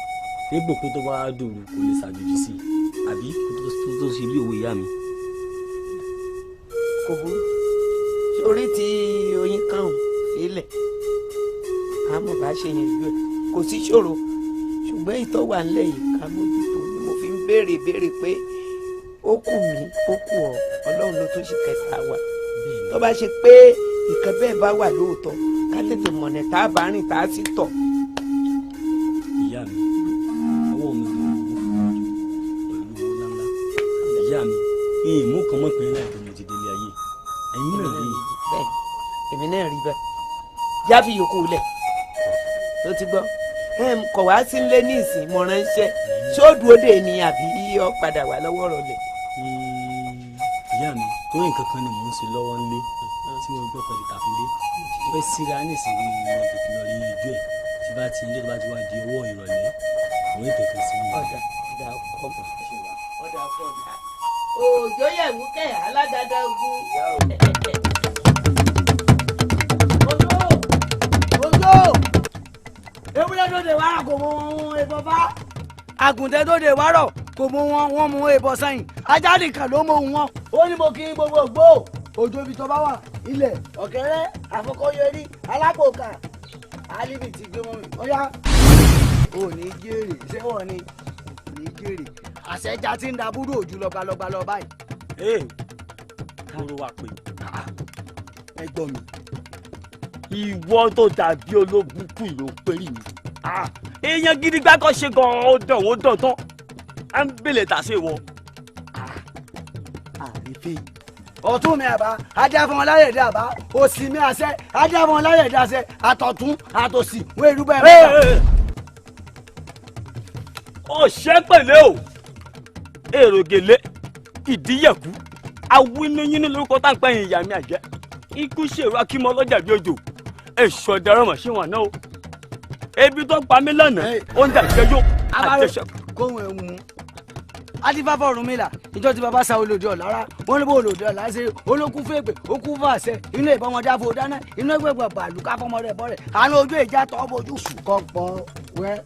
dépò pé tó bá dòru kò lè ṣàjòjì sí i àbí tó ṣe bí òwe ìyá mi. Kò burú sórí tí oyin kan sílẹ̀ àmọ́ bá ṣe yẹn ju ẹ̀ kò sí ṣòro ṣùgbọ́n ìtọ́ wà ńlẹ̀ yìí ká mójútó ni mo fi ń béèrè béèrè pé ó kù mí ó kù ọ́ Ọlọ́run ló tún ṣe kẹta wa tó bá ṣe pé nǹkan bẹ́ẹ̀ bá wà lóòótọ́ ká tètè mọ̀nà tá a bá rìn tá a sì tọ̀. Ìyá mi ọwọ́ mi ló ń wò pẹ̀lú owó ńláńlá ìyá mi èèmú kan mọ̀ pé láìpẹ́ mo ti délé ayé ẹ̀yin náà rí i. Bẹ́ẹ̀ èmi náà rí bẹ́ẹ̀ jáfi yòókù lẹ̀ tó ti gbọ́ kọ̀ wá sí ilé ní ìsìn mo ránṣẹ́ ṣé ó dúró dè ní àbí ó padà wá lọ́wọ́ rọlẹ̀. Ìyá mi torí nǹkan kan ni mò ń ṣe lọ́wọ́ ńlé tí mo gbọ́ pẹ̀lú tàfilé fẹ́ síra ní ìsìn ní ìmọ̀ tètè lọ rí ojú ẹ̀ tí bá ti ilé tó bá ti wá di ọwọ́ ìrọ̀lẹ́ òun tètè sí mi. Ọ̀dà ọ̀dà ọkọ ọ̀dà ọkọ ọ̀dà òjò yẹ̀wù kẹ̀ alágàdá ogun. Òjò ewúrẹ́ tó de wàrà kò mọ wọn ìbọn bá àgùntàn tó de wàrà kò mọ wọn wọn mú ìbọn sẹ́yìn ajá nìkan ló mọ wọn ó ní mo kí gbogbo gbó òjò ibi tó bá wà ilẹ̀ ọ̀kẹ́rẹ́ àfọkọ́yẹrí alákòókà alibi ti gbé mọ́ mi ọ̀yá ò ní jèrè ṣé wọ́n ní ní jèrè àṣẹjà tí ń da búrú òjú lọ́gbàlọ́gbà lọ báyìí. Ee kúrò wá pé ẹ gbọ́ mi. Ìwọ tó dàbí olóbùkún ìlú péré mi èèyàn gidi gbàgbọ́ ṣe gan-an ó dàn ó dàn tán à ń bèlè tà sí ìwọ. Àrífín ọ̀tún mi àbá adáfọn láyẹ̀dẹ́ àbá òsì mi àṣẹ adáfọn láyẹ̀dẹ́ àṣẹ àtọ̀tún àtòsì wọ́n èrú bẹ́ẹ̀ mẹ́ta. Ọ̀ṣẹ́ pẹ̀lẹ́ o èrògèlè ìdíyẹ̀kú awíníyíní lórúkọ tá à ń pẹ́yìn ìyá mi àjẹ́ ikú ṣèrò akímọ lọ́jà bí òjò èso ọ̀daràn ṣé wọn náà o ebi tó pa mí lánàá oúnjẹ àjẹjọ àjẹsẹ. Kóhun ẹ̀ mú adífáfọ Ọ̀rúnmìlà ìjọ tí baba sa olòdì ọ̀lára wọn ní bó olòdì ọ̀lára ṣe olókùn fèpè ó kú fún àṣẹ inú ìbọn ọmọdé àfọ dáná inú ẹgbẹgbẹ bàálù káfọmọ rẹ bọrẹ àánú ojú ìjà tọ́ bojú kọ pọ̀ wẹ́.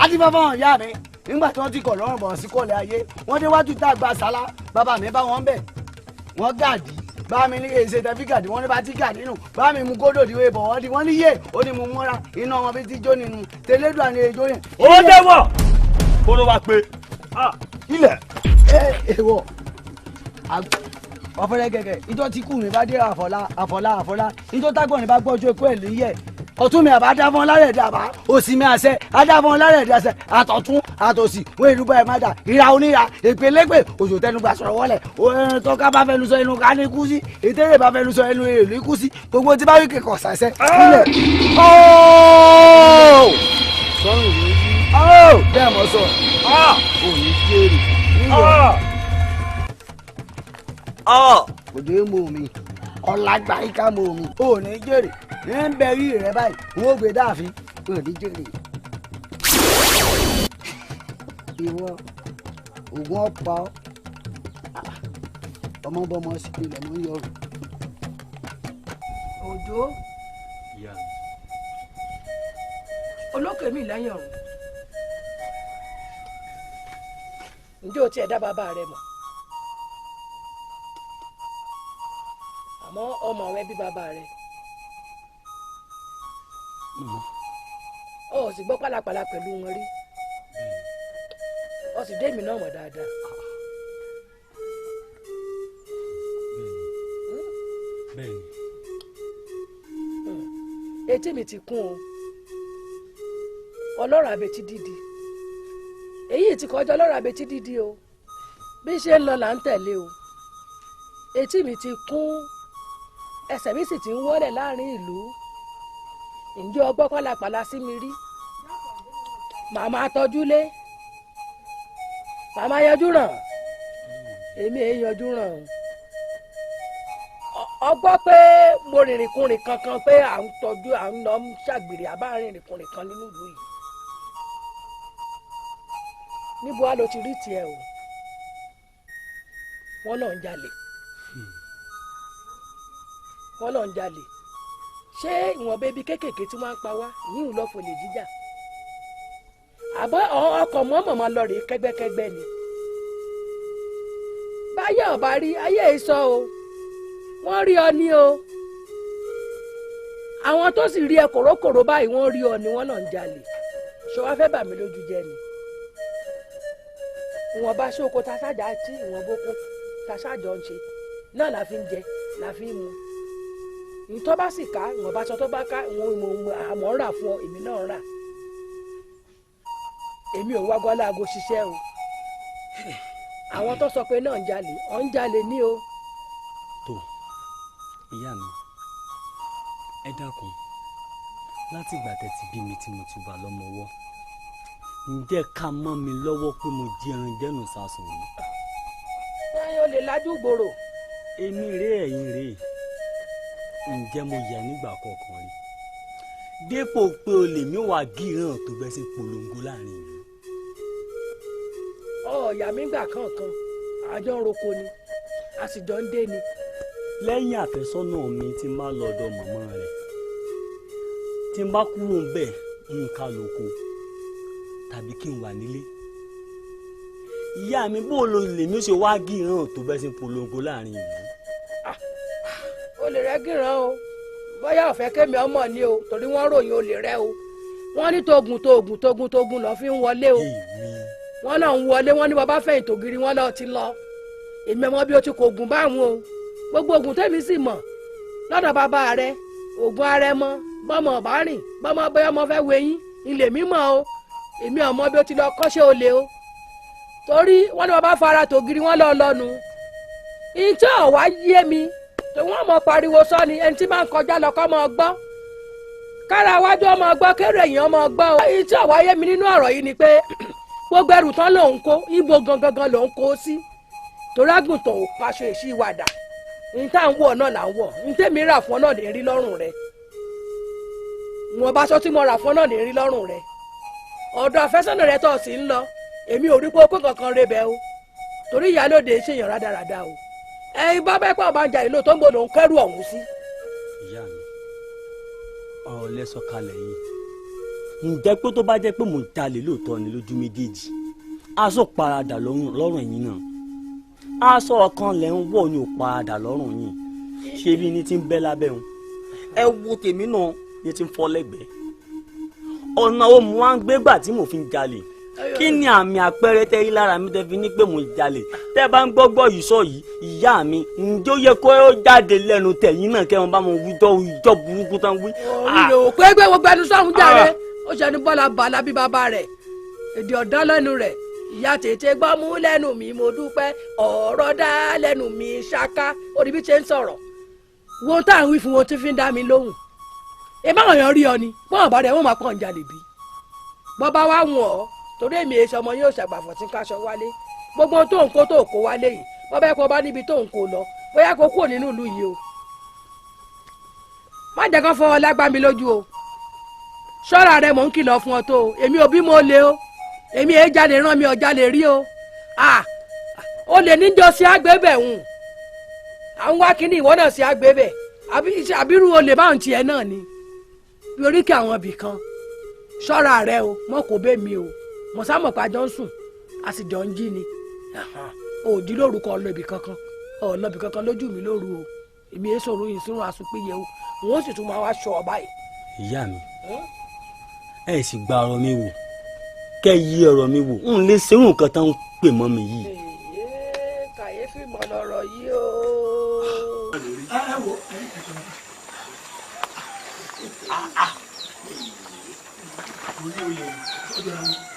Adífáfọ hàn yá mi nígbà tí wọ́n ti kọ̀ lọ́rùn bọ̀ sí kọ̀lẹ̀ ayé wọ́n déwájú tá a gba sálá bàbá mi bá wọn bẹ̀ wọ́n gàdí Bá mi ní èsè tẹfíkà tí wọ́n ní bá tíkà nínú. Bá mi mú kódò ìwé bọ̀wọ́ di wọ́n ní yé ó ní mo mọ́ra iná wọn fi ti jó nínú. Tẹlẹ́dùn àni èjó yẹn. Ó dẹ́wọ̀ kó ló wá pé ilẹ̀. Ẹ wọ ọ̀fẹ́rẹ́ gẹ̀gẹ̀ ìjọ tí kù mí bá dé àfọlá àfọlá àfọlá ìjọ tágbọ̀n ní bá gbọ́jú ekú ẹ̀ lóyẹ̀ ọ̀tún mi àbá dáfọ́n lárẹ̀ ẹ̀dá àbá òsì mi àṣẹ adáfọ́n lárẹ̀ ẹ̀dá àṣẹ àtọ̀tún àtòsì wọ́n ìlú bá ẹ̀ má dà ìra oníra èpè lépè òjò tẹnugbà sọ̀rọ̀ wọlé tọ́ka bá fẹnu sọ ẹnu ká ní kú sí ètèrè bá fẹnu sọ ẹnu èrè ní kú sí gbogbo tí bá wí kẹkọ̀ọ́ sàṣẹ nílẹ̀ ooo sọ́run yìí ooo bẹ́ẹ̀ mọ̀ sọ òní jèrè nílẹ̀ òde mú mi ọ̀làgbà ìka mú mi òní jèrè ní ń bẹ rí rẹ báyìí n ó gbé dáàfin òní jèrè. Ìwọ ògùn ọ̀pá ọmọbọmọ sí ilẹ̀ mọ́ ń yọrù. Òjó olókè mi lẹ́yìn ọ̀run ǹjẹ́ o tiẹ̀ dá bàbá rẹ mọ̀? Àmọ́ ọmọ rẹ bí bàbá rẹ ọ sì gbọ́ pálapàla pẹ̀lú wọn rí, ọ sì dé èmi náà mọ̀ dáadáa. Etí mi ti kún o, ọlọ́rọ̀ abetí dídì èyí ti kọjá ọlọ́rọ̀ abetí dídì o, bí ṣe ń lọ là ń tẹ̀lé o. Etí mi ti kún, ẹsẹ̀ mi sì ti ń wọ́lẹ̀ láàrin ìlú. Ǹjẹ́ o gbọ́ pálapàla sí mi rí? Màmá tọ́jú lé, màmá yọjú ràn, èmi èé yọjú ràn. O gbọ́ pé mo rìnrìnkùnrin kankan pé à ń tọ́jú à ń lọ ṣàgbèrè àbá rìnrìnkùnrin kan nínú ìlú yìí. Níbo á lo ti rí tiẹ̀ o? Wọ́n náà ń jalè, wọ́n náà ń jalè. Ṣé ìwọ̀n bébí kéékèèké tí wọ́n ń pa wá yíyún lọ́ fòlè jíjà? Àbọ̀ ọkọ̀ mọ́mọ́ lọ rèé kẹ́gbẹ́kẹ́gbẹ́ ni. Báyọ̀ ọ̀bá rí ayé ìsọ o, wọ́n rí ọ ní o. Àwọn tó sì rí ẹ kòrókòró báyìí wọ́n rí ọ ní wọ́n náà ń jalè. Ṣé wàá fẹ́ bà mí lójú jẹ́ ni? Ìwọ̀nba ṣóko taṣájà tí ìwọ̀n boko taṣájọ ń ṣe náà la fi ń jẹ la fi ń mu. Ìtọ́ bá sì ká ìwọ̀nba aṣọ tó bá ká ìwọ̀n àmọ́ ń rà fún ọ, èmi náà ń rà. Èmi ò wágbó aláago ṣiṣẹ́ o. Àwọn tó sọ pé náà ń jalè ọ̀ ń jalè ní o. Tó ìyá mi, ẹ dákun, láti ìgbà tẹ́ ti bí mi tí mo ti wà lọ́mọwọ́, ǹjẹ́ ká mọ́ mi lọ́wọ́ pé mo jí ẹran jẹ́nu sásùn mi? Ẹyin ò lè lajú gbòòrò. Èmi rèé ẹ̀yin rèé, ǹjẹ́ mo yà nígbà kọ̀ọ̀kan rí dépò pé olè mi wà gíran tó bẹ́ sí polongo láàrin ìlú? Ọ̀ọ́yà mi gbà kankan, àjọ ń roko ni, a sì jọ ń dé ni. Lẹ́yìn àfẹ́sọ́nà mi tí n bá lọ́dọ̀ màmá rẹ̀, tí n bá kúrò ń bẹ̀ ń ká lóko tàbí kí n wà nílé. Ìyá mi, bó lo lèmi ṣe wá gíran tó bẹ́ sí polongo láàrin ìlú? Olè rẹ gíran o, bóyá ọ̀fẹ́ kémi ọmọ ni o, torí wọ́n ròyìn olè rẹ o. Wọ́n ní togun togun togun togun lọ́ fi ń wọlé o. Wọ́n náà ń wọlé, wọ́n ní bàbá fẹ̀yìn tògiri wọ́n lọ́ọ́ ti lọ. Èmi ọmọ bí o ti kò gùn báwọn o. Gbogbo ògùn tẹ́mi sì mọ̀ lọ́dọ̀ bàbá rẹ, ògùn arẹmọ, bọ́mọ ọ̀bá rìn, bọ́mọ bóyá ọmọ fẹ́ wẹ̀yìn, ilé mi mọ̀ o. Èmi ọmọ bí o ti lọ kọ́ṣẹ́ olè o, torí wọ́n ní bàbá fara tògiri wọ́n lọ́ọ́ lọ́nu. Ìjọ wá yé mi tó wọ́n mọ̀ pariwo sọ ni ẹni tí máa ń kọjá lọ kọ́ mọ́ gbọ́, kára wájú ọmọ gbọ́, kéré èèyàn ọmọ gbọ́ o. Ìjọ wá yé mi nínú ọ̀rọ̀ yìí ni pé gbogbo ẹrù tán lòun kó, ibo gangan lòun kó sí, torí àgùntàn ò paṣọ èsì ìwàdà. Ní tá à ń wọ̀ náà là ń wọ̀, ní tèmi rà fún ọ náà lè rí lọ́rùn rẹ, wọn bá aṣọ tí mo rà fún ọ náà lè rí lọ́rùn rẹ. Ọ̀dọ̀ àfẹ́sọ́nà rẹ tó sì ń lọ, èmi ò rí pé ó pé kankan rebẹ̀ o, torí ìyálóde ṣèyàn rádaràda o. Ẹ̀yin bá bẹ́ẹ̀ pọ̀ bá ń jalè lóòótọ́ ń bò lòún kẹ́rù ọ̀hún sí. Ìyá mi, ọ̀rọ̀ lẹ́sọ̀ kalẹ̀ yìí, ǹjẹ́ pé tó bá jẹ́ pé mò ń jalè lóòótọ́ ni lójú méjèèjì, aṣọ paradà lọ́rùn ẹ̀yin náà, aṣọ kan lẹ̀ ń wọ̀ ni ò paradà lọ́rùn yìí. Ṣé bí ní ti ń bẹ́ lábẹ́ òun, ẹ wo tèmi náà ní ti ń fọ́ lẹ́gbẹ̀ẹ́. Ọ̀nà wo mo wá ń gbégbà tí mo fi ń jalè? Kí ni àmì àpẹẹrẹ tẹ́ yí lára mi tẹ́ fi ní pé mo ń jalè? Tẹ́ bá ń gbọ́gbọ́ yìí sọ yìí, ìyá mi, ǹjẹ́ ó yẹ kó jáde lẹ́nu tẹ̀yìn náà kẹ́ wọn bá mo wíjọ́ ìjọ burúkú tán wí. Oríire ò pé gbé gbogbo ẹnu sọ́hún jáde, ó ṣe ní bọ́lá bàlá bí bàbá rẹ̀, èdè ọ̀dán lẹ́nu rẹ̀, ìyá tètè gbọ́ mú lẹ́nu mi, mo dúpẹ́, ọ̀rọ̀ dá lẹ́nu mi ṣáká, orí bí ṣe ń sọ̀rọ̀. Wo tá à ń wí fún wọn tí fi ń dá mi lóhùn. Ẹ báwọn èèyàn rí ọ ni, bọ́n bá rẹ̀ wọ́n máa pọ̀ ń jalè bí. Bọ́ bá wá wọ̀n ọ́, torí èmi èso ọmọ yóò ṣàgbàfọ̀ tí ń káṣọ wálé. Gbogbo tó ń kó tó kó wálé yìí, bọ́ bẹ́ẹ̀ kó bá níbi tó ń kó lọ, bóyá kó kúrò nínú ìlú yìí o. Má jẹ́ kó fọwọ́ lágbá mi lójú o. Ṣọ́ra rẹ mò ń kìlọ̀ fún ọ tó o, èmi ò bí mo le o, èmi èé jalè rán mi ọ̀já lè rí o. O lè níjọ sí àgbébẹ̀ hùn. À ń wá kíní ìwọ náà sí àgbébẹ̀, àbírú olè báwọn tiẹ̀ náà ni. Bí oríkì àwọn ibì kan, ṣọ́ra rẹ o, mọ́ kò bẹ́ mi o. Mo sá mọ̀ pé a jọ ń sùn, a sì jọ ń jí ni. O ò jí lórúkọ ọlọ́bì kankan, ọlọ́bì kankan lójú mi lóru o. Èmi èé sọ̀rọ̀ yìí sínú àsùnpìyẹ o, n ó sì tún máa wá ṣọ ọ báyìí. Ìyá mi, ẹ sì gba ọ̀rọ̀ mi wò, kẹ́ yí ọ̀rọ̀ mi wò, n lè ṣerú nǹkan tán ń pè mọ́ mi yìí. Kàyéfì mọ̀ lọ̀rọ̀ yìí o. Ẹ wo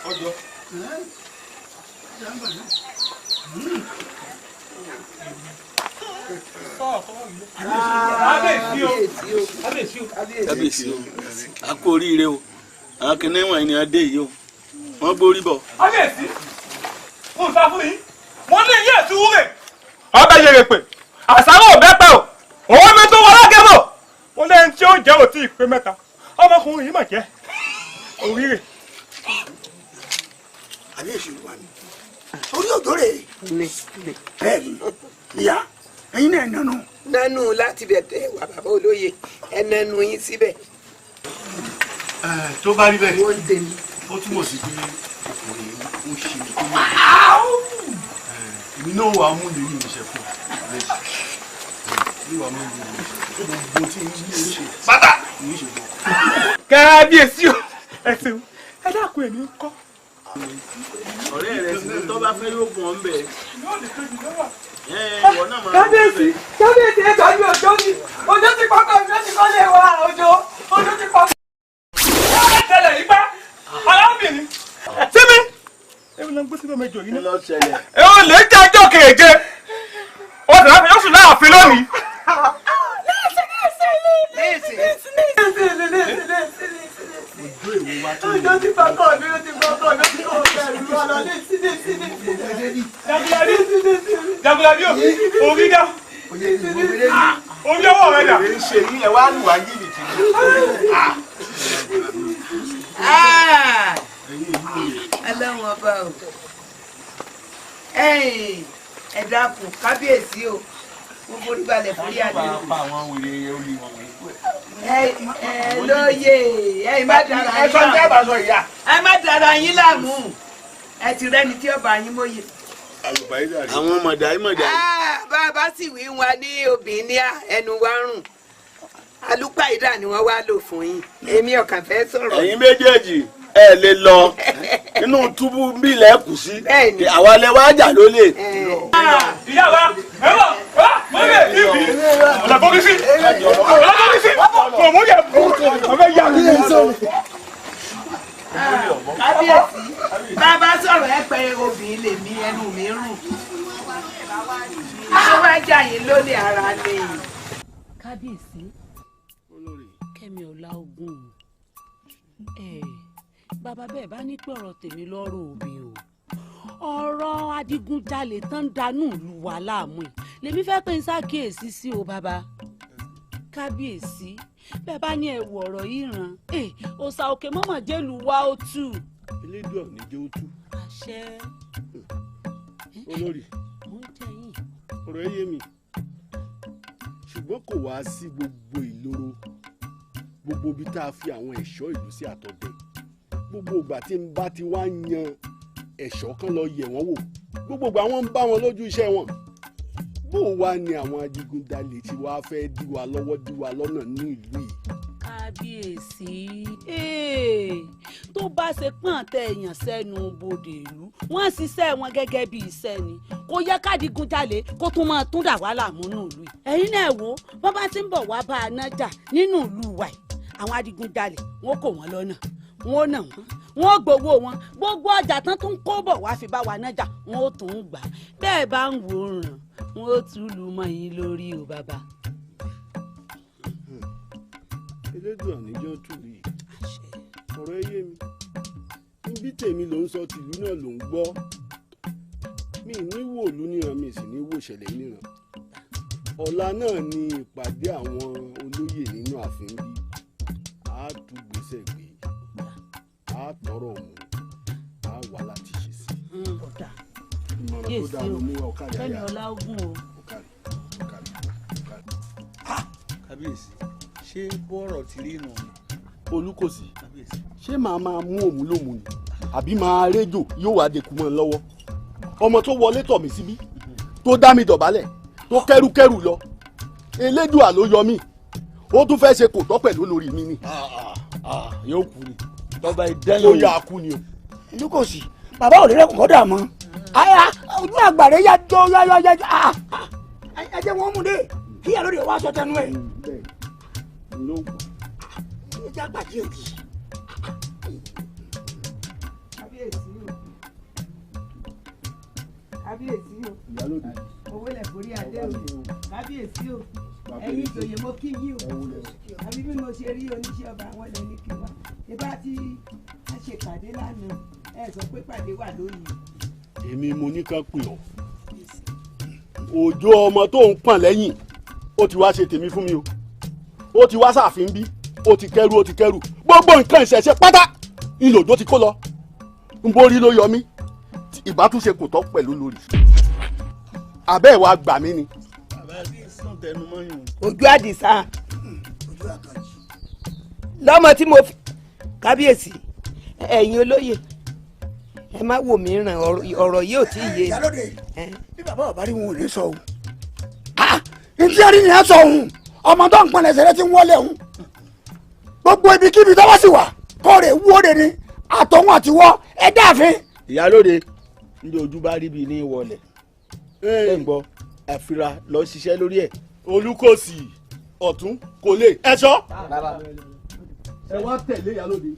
ọjọ́ kábíyèsí o, a kú oríire o, àwọn kìnìún wọ̀nyí ni a dé yìí o, wọ́n gbórí bọ̀. Kábíyèsí, mo sá fún yín, wọ́n ní ìyá ẹ̀tún wúrẹ̀. Ọbẹ̀ yẹrẹ pé àṣàrò ọ̀bẹ pẹ́ o, òun mi tó wọlé gẹ́bọ̀. Mo lẹ́yìn tí ó jẹ́ òtí ìpè mẹ́ta, ọmọkùnrin yìí mà jẹ́ oríire. Àbíyèsí wà ní orí òjò rè bẹ́ẹ̀ ni ìyá ẹ̀yin náà nánú. Nánú láti bẹ̀ tẹ́ wà bàbá olóye, ẹ nánú yín síbẹ̀. Tó bá rí bẹ́ẹ̀, ó túmọ̀ sí pé ọkùnrin ó ṣe tó yẹ. Èmi náà wàá mú ìrírí mi ṣe fún un. Wàá mú ìrírí mi ṣe fún un. Gbogbo tí n ṣe pátá ní ṣe fún ọ. Kábíyèsí o, ẹ ṣeun, ẹ dákun èmi ń kọ́. Ọ̀rẹ́ rẹ̀ sì ni tó bá fẹ́ yóò gùn ọ́ ń bẹ̀. Kábíyèsí, kábíyèsí, ẹ jọ̀ọ́ mi òjò ni, òjò ti pọ́kọ̀ mi, ó ti kọ́ lé wa, òjò, òjò ti pọ́kọ̀. Ẹ tẹ̀lé yìí pa, arábìnrin, sími, ewu ló ń gbé sínú ọmọ ìjọ yìí náà. Ẹ ò lè jẹ́ ẹjọ́ kéje, ó sì láàfin, ó sì láàfin lónìí. Òjò ti pọ́kọ̀ mi, ó ti pọ́kọ̀ mi, ó ti kọ́ ọ̀gá ìlú wa lọ létí létí létí. Jagunlabi, Jagunlabi o, orí dá, orí ọwọ́ rẹ dà. Ṣe yín ẹ wá lù wá jìbìtì. Ọlọ́run ọba o, ẹ dákun kábíyèsí o, mo forí balẹ̀ forí adé. Ẹ lóye, ẹ má dara yín láàmú. Ẹ má dara yín láàmú, ẹ ti rẹ́ni tí ọba yín mọ́yè. Àwọn mọ̀dàí mọ̀dàí. Bá a bá sì wí wọn ní obìnrin ní ẹnu wa rùn, alúpàìdà ni wọ́n wá lò fún yín, èmi ọ̀kàn fẹ́ sọ̀rọ̀. Ẹ̀yin méjèèjì ẹ lè lọ inú túbú bí ilẹ̀ kù sí, àwa lẹ wá jà lólè. Ìyá wa, ẹ wọ, mo lè bí bí, ọ̀nà bọ́bí sí, ọ̀nà bọ́bí sí, kò mú yẹ kú, ọ̀fẹ́ yà mí. Kábíyèsí, bàbá sọ̀rọ̀ ẹ pé obìnrin lèmi ẹnu mi rùn. Ṣé wàá jà yín lólè ara ni? Kábíyèsí, Kẹ́mi Ọláògùn, bàbá bẹ́ẹ̀ bá ní pé ọ̀rọ̀ tèmi lọ́rọ̀ òbí o, ọ̀rọ̀ adigunjalè tán ń danú ìlú wa láàmú yìí lèmi fẹ́ pé n ṣàkíyèsí sí o bàbá. Kábíyèsí, bẹ́ẹ̀ bá ní ẹ̀wù ọ̀rọ̀ yìí ràn òòsà òkè mọ́mọ́ jẹ́lu wa ó tù. Elédùà ò ní jẹ́ ó tú. Àṣẹ. Olórí, mo ń jẹ yín. Ọ̀rọ̀ ẹ yé mi, ṣùgbọ́n kò wá sí gbogbo ìloro, gbogbo ibi tá a fi àwọn ẹ̀ṣọ́ ìlú sí àtọ̀dẹ, gbogbo ìgbà tí n bá ti wá yan ẹ̀ṣọ́ kan lọ yẹ̀ wọ́n wò, gbogbo ìgbà wọ́n ń bá wọn lójú iṣẹ́ wọn, Bó wá ni àwọn adigunjalè tí wàá fẹ́ dí wa lọ́wọ́ dí wa lọ́nà ní ìlú yìí. Kábíyèsí, tó bá ṣe pọ́n tẹ èèyàn sẹ́nu bodè ìlú, wọ́n ṣiṣẹ́ wọn gẹ́gẹ́ bí iṣẹ́ ni. Kò yẹ kádìgunjalè kó tún máa tún dà wá láàmú nínú ìlú yìí. Ẹ̀yin náà wò bọ́n bá ti ń bọ̀ wá bá a nájà nínú ìlú wa yìí, àwọn adigunjalè wọn kò wọ́n lọ́nà, wọn ò nà wọ́n, wọn ò gbowó wọn, gbogbo ọjà tán tún kó bọ̀ wá fi bá wa nájà, wọn ò tún gbà. Bẹ́ẹ̀ bá ń wò ó ràn, wọn ò tún lù mọ́ yín lórí o bàbá. Elédùn àníjọ́ tùlù yìí, ọ̀rọ̀ ẹ yé mi. Níbi tèmi ló ń sọ, tìlú náà ló ń gbọ́. Mi ní wò lú níran, mi sì ní wò ṣẹlẹ̀ níran. Ọ̀la náà ni ìpàdé àwọn olóyè nínú ààfin bí. A tún gbèsè gbé, a tọrọ mú, a wà láti ṣe sí. Ọ̀dà ìmọ̀ràn tó dáa ló mú wa, ọ̀kadì Fẹ́mi àyà. ọlá ogun o. Kábíyèsí, ṣé bọ́rọ̀ ti rí nù ni. Olúkòsì, ṣé màá máa mú òmù lòmù ni àbí máa réjò yóò wá dekú mọ́ ọ lọ́wọ́? Ọmọ tó wọlé tọ̀ mí síbí, tó dá mi dọ̀bálẹ̀, tó kẹ́rùkẹ́rù lọ, Elédùà ló yọ mí. Ó tún fẹ́ ṣe kò tọ́ pẹ̀lú lórí mi ni. Yóò kú ni tọ́ba ìdẹ́yìn. Ó yà á kú ni o. Olúkòsì, bàbá ò lè rẹ́kùn kọ́ dà mọ́. Àyà ojú àgbàre yá jọ yá yá yá. Ẹ jẹ́ wọ́n mú dé kí ìyá lóde wá sọ tẹnu ẹ̀. Ẹ jẹ́ àgbàdì òdì. Kábíyèsí o, kábíyèsí o, owó lẹ̀ forí adé o, kábíyèsí o, ẹ̀yin ìjòyè mo kí yín o. Àbí bí mo ṣe rí oníṣẹ́ ọba àwọn ilẹ̀ ní kí wá ìbá tí a ṣe pàdé lánàá, ẹ sọ pé pàdé wà lónìí. Èmi mo ní ká pè ọ́. Òjò ọmọ tó ń pọ̀n lẹ́yìn, ó ti wá ṣe tèmi fún mi o. Ó ti wá sáàfin bí, ó ti kẹ́rù, ó ti kẹ́rù, gbogbo nǹkan ìṣẹ̀ṣe pátá ìlòjó ti kó lọ. Ń borí ló yọ mí, ìbátúnṣe kò tọ́ pẹ̀lú lórí. Àbẹ́ ẹ̀ wá gbà mí ni. Ojú àdìsá lọ́mọ tí mo fi. Kábíyèsí, ẹ̀yin olóyè, ẹ má wò mí ràn, ọ̀rọ̀ yìí ò tí ì yé mi. Ìyálóde, bí bàbá ọba rí wọn ò ní sọ o. Ntí ẹni yẹn sọ òun, ọmọ tó ń pọn ẹsẹ̀ rẹ ti ń wọlé òun. Gbogbo ibikíbi tó wá sí wà kọ́ rè wú òde ni àtọ̀hún àtiwọ́ ẹ dáàfin. Ìyálóde, ndé ojú bá rí bi ní ìwọlẹ̀ ẹ ń gbọ́, àfira lọ ṣiṣẹ́ lórí ẹ̀. Olúkòsì, ọ̀tún kò lè ẹ̀ṣọ́. Ẹ wá tẹ̀lé ìyálóde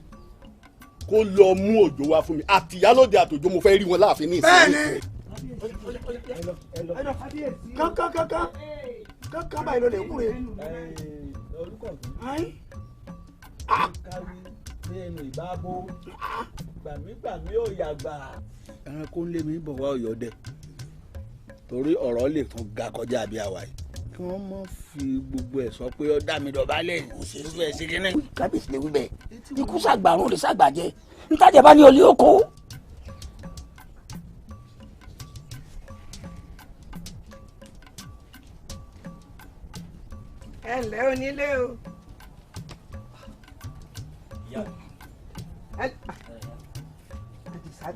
kó lọ mú òjò wá fún mi. Àti ìyálóde àtòjò mo fẹ́ rí wọn láàfin ní ìsinmi. Bẹ́ẹ̀ni, kankan kankan kankan báyìí ló lè kúre. Ẹnu ìbábo gbàmígbàmí ò yàgbà. Ẹranko ń lé mi bọ̀ wá ọ̀yọ́ dẹ̀, torí ọ̀rọ̀ lè tún ga kọjá bí àwa yìí. Kí wọ́n mọ̀ fi gbogbo ẹ̀ sọ pé ó dá mi dọ̀bálẹ̀ ó fẹ́ ṣe kínní. Kábíyèsí lè wí bẹ́ẹ̀, ikú sàgbàrún ò lè sàgbàjẹ́, ntajà bá ní olè oko. Ẹ ǹlẹ́ onílé o. Àdìsá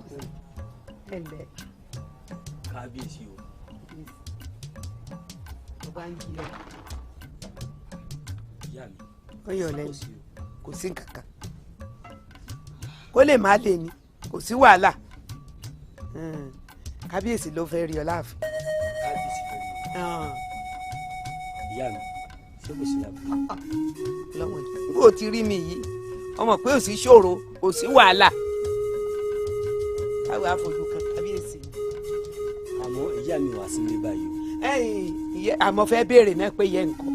ẹ ǹlẹ́. Kábíyèsí o. Ọba ń jí ọ. Ìyá mi. Ó yọ lẹ́nu, kò sí nǹkan kan. Kó lè má lè ní, kò sí wàhálà. Kábíyèsí ló fẹ́ rí ọ láàfin. Kábíyèsí fẹ́ rí ọ. Ìyá mi, ṣé kò sí láàfin? Lọ́wọ́ yìí, bó o ti rí mi yìí, ọmọ pé ò sí ṣòro, kò sí wàhálà. Káwé àfojú kan kábíyèsí. Àmọ́ ìyá mi wà sílé báyìí o. Ẹ̀yin àmọ́ fẹ́ béèrè náà pé yẹ nǹkan.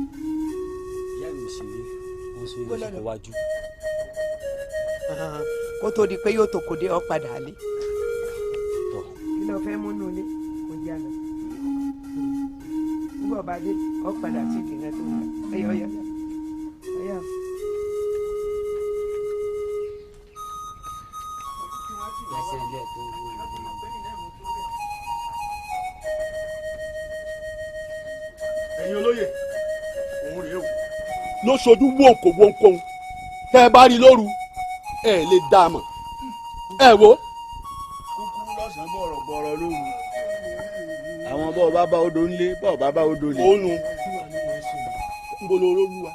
Ìyá mi ò sí ilé, wọ́n sún ilé iwájú. Kó tó di pé yóò tó kò dé ọ padà lé. Kí ló fẹ́ múnú ilé? Kò jẹ́ àná. Nígbà ọba dé, ọ padà sí ìdènà tó ń lọ. Ọyọ ọyọ ọyọ. Ẹ̀yin olóyè, òun rèé o. Ló ṣojú wòǹkò wòǹkò tẹ́ ẹ bá rí lóru, ẹ lè dá a mọ̀. Ẹ wo. Kúkú lọ́sàn-án bọ̀rọ̀ bọ̀rọ̀ lóru. Àwọn wọn bọ́ọ̀ bá bá odò ńlé bọ́ọ̀ bá bá odò lé. Ó nu ń bolo olúwa.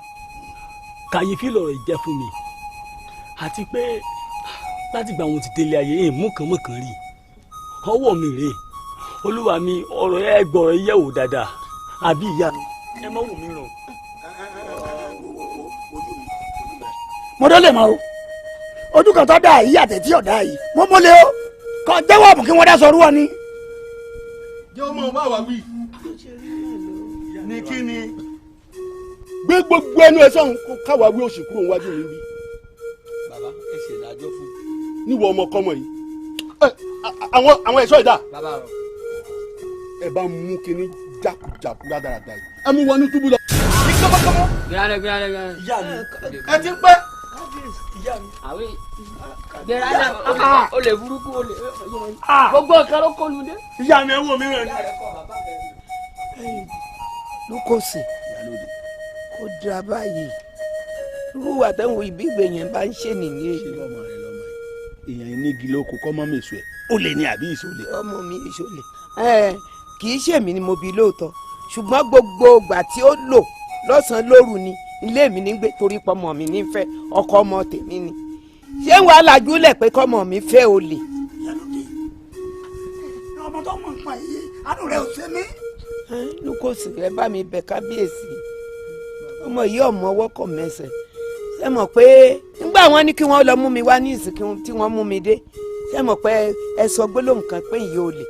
Kàyéfì lọ̀rọ̀ jẹ́ fún mi, àti pé láti gba àwọn ti délé ayé èèmú mọ̀kànmọ̀kàn rí ọwọ́ mi rèé. Olúwa mi, ọ̀rọ̀ ẹ gbọ́rọ̀ yẹ̀ wò dáadáa, àbí ìyá mi ẹ má wò mí ràn. Mo dọ́ lè mọ o, ojú kan tó dà yìí àtẹ̀tí ọ̀dà yìí mo mọ́lẹ̀ o, kò jẹ́wọ́ mú kí wọ́n dá sọ̀rọ̀ wọn ni. Jẹ́ ọmọ bá wà wí. Ní kí ni gbé gbogbo ẹnu ẹ sọ̀hún kó káwa wí òsì kúrò níwájú mi bí. Bàbá, ẹ ṣe ìdájọ́ fún. Níwọ ọmọkọ́mọ yìí, àwọn ẹ̀ṣọ́ ìdá. Bàbá o. Ẹ bá mú kinní jákujàku rádaràda yìí, ẹ mú wọnú túbú lọ. Ní kọ́mọkọ́mọ. Gbéra gbéra gbéra. Ìyá mi, ẹ ti ń pẹ́. Ìyá mi. Àwí. Gbéra olè burúkú olè. Gbogbo nǹkan ló kọlu dé. Ìyá mi, ẹ wò mí rẹ ni. Lukosi, kò dáa báyìí, irú àtẹ̀wò ìbígbè yẹn bá ń ṣe nìyí. Ṣé ọmọ rẹ lọmọ yìí? Èèyàn nígi lóko kọ́ mọ́ mèso ẹ̀, ó lè ní àbí ìṣòlè. Ọmọ mi ìṣòlè kì í ṣèmi ni mo bí lóòótọ́, ṣùgbọ́n gbogbo ìgbà tí ó lò lọ́sàn-án lóru ni ilé mi ní gbé, torí pọ́mọ mi ní fẹ́ ọkọ ọmọ tèmi ni. Ṣé wàá lajú lẹ̀ pé kọ́mọ mi fẹ́ olè. Ọmọ tó mọ̀ nípa yìí, àánú rẹ̀ ò ṣe mí. Lukosi, ẹ bá mi bẹ̀ kábíyèsí, ọmọ yìí ọmọ ọwọ́ kọ̀ mẹsẹ̀. Ṣé mọ̀ pé nígbà wọn ní kí wọ́n lọ mú mi wá ní ìsìnkú tí wọ́n mú mi dé, ṣé mọ̀ pé ẹ sọ gbólóhùn kan pé ìyá olè,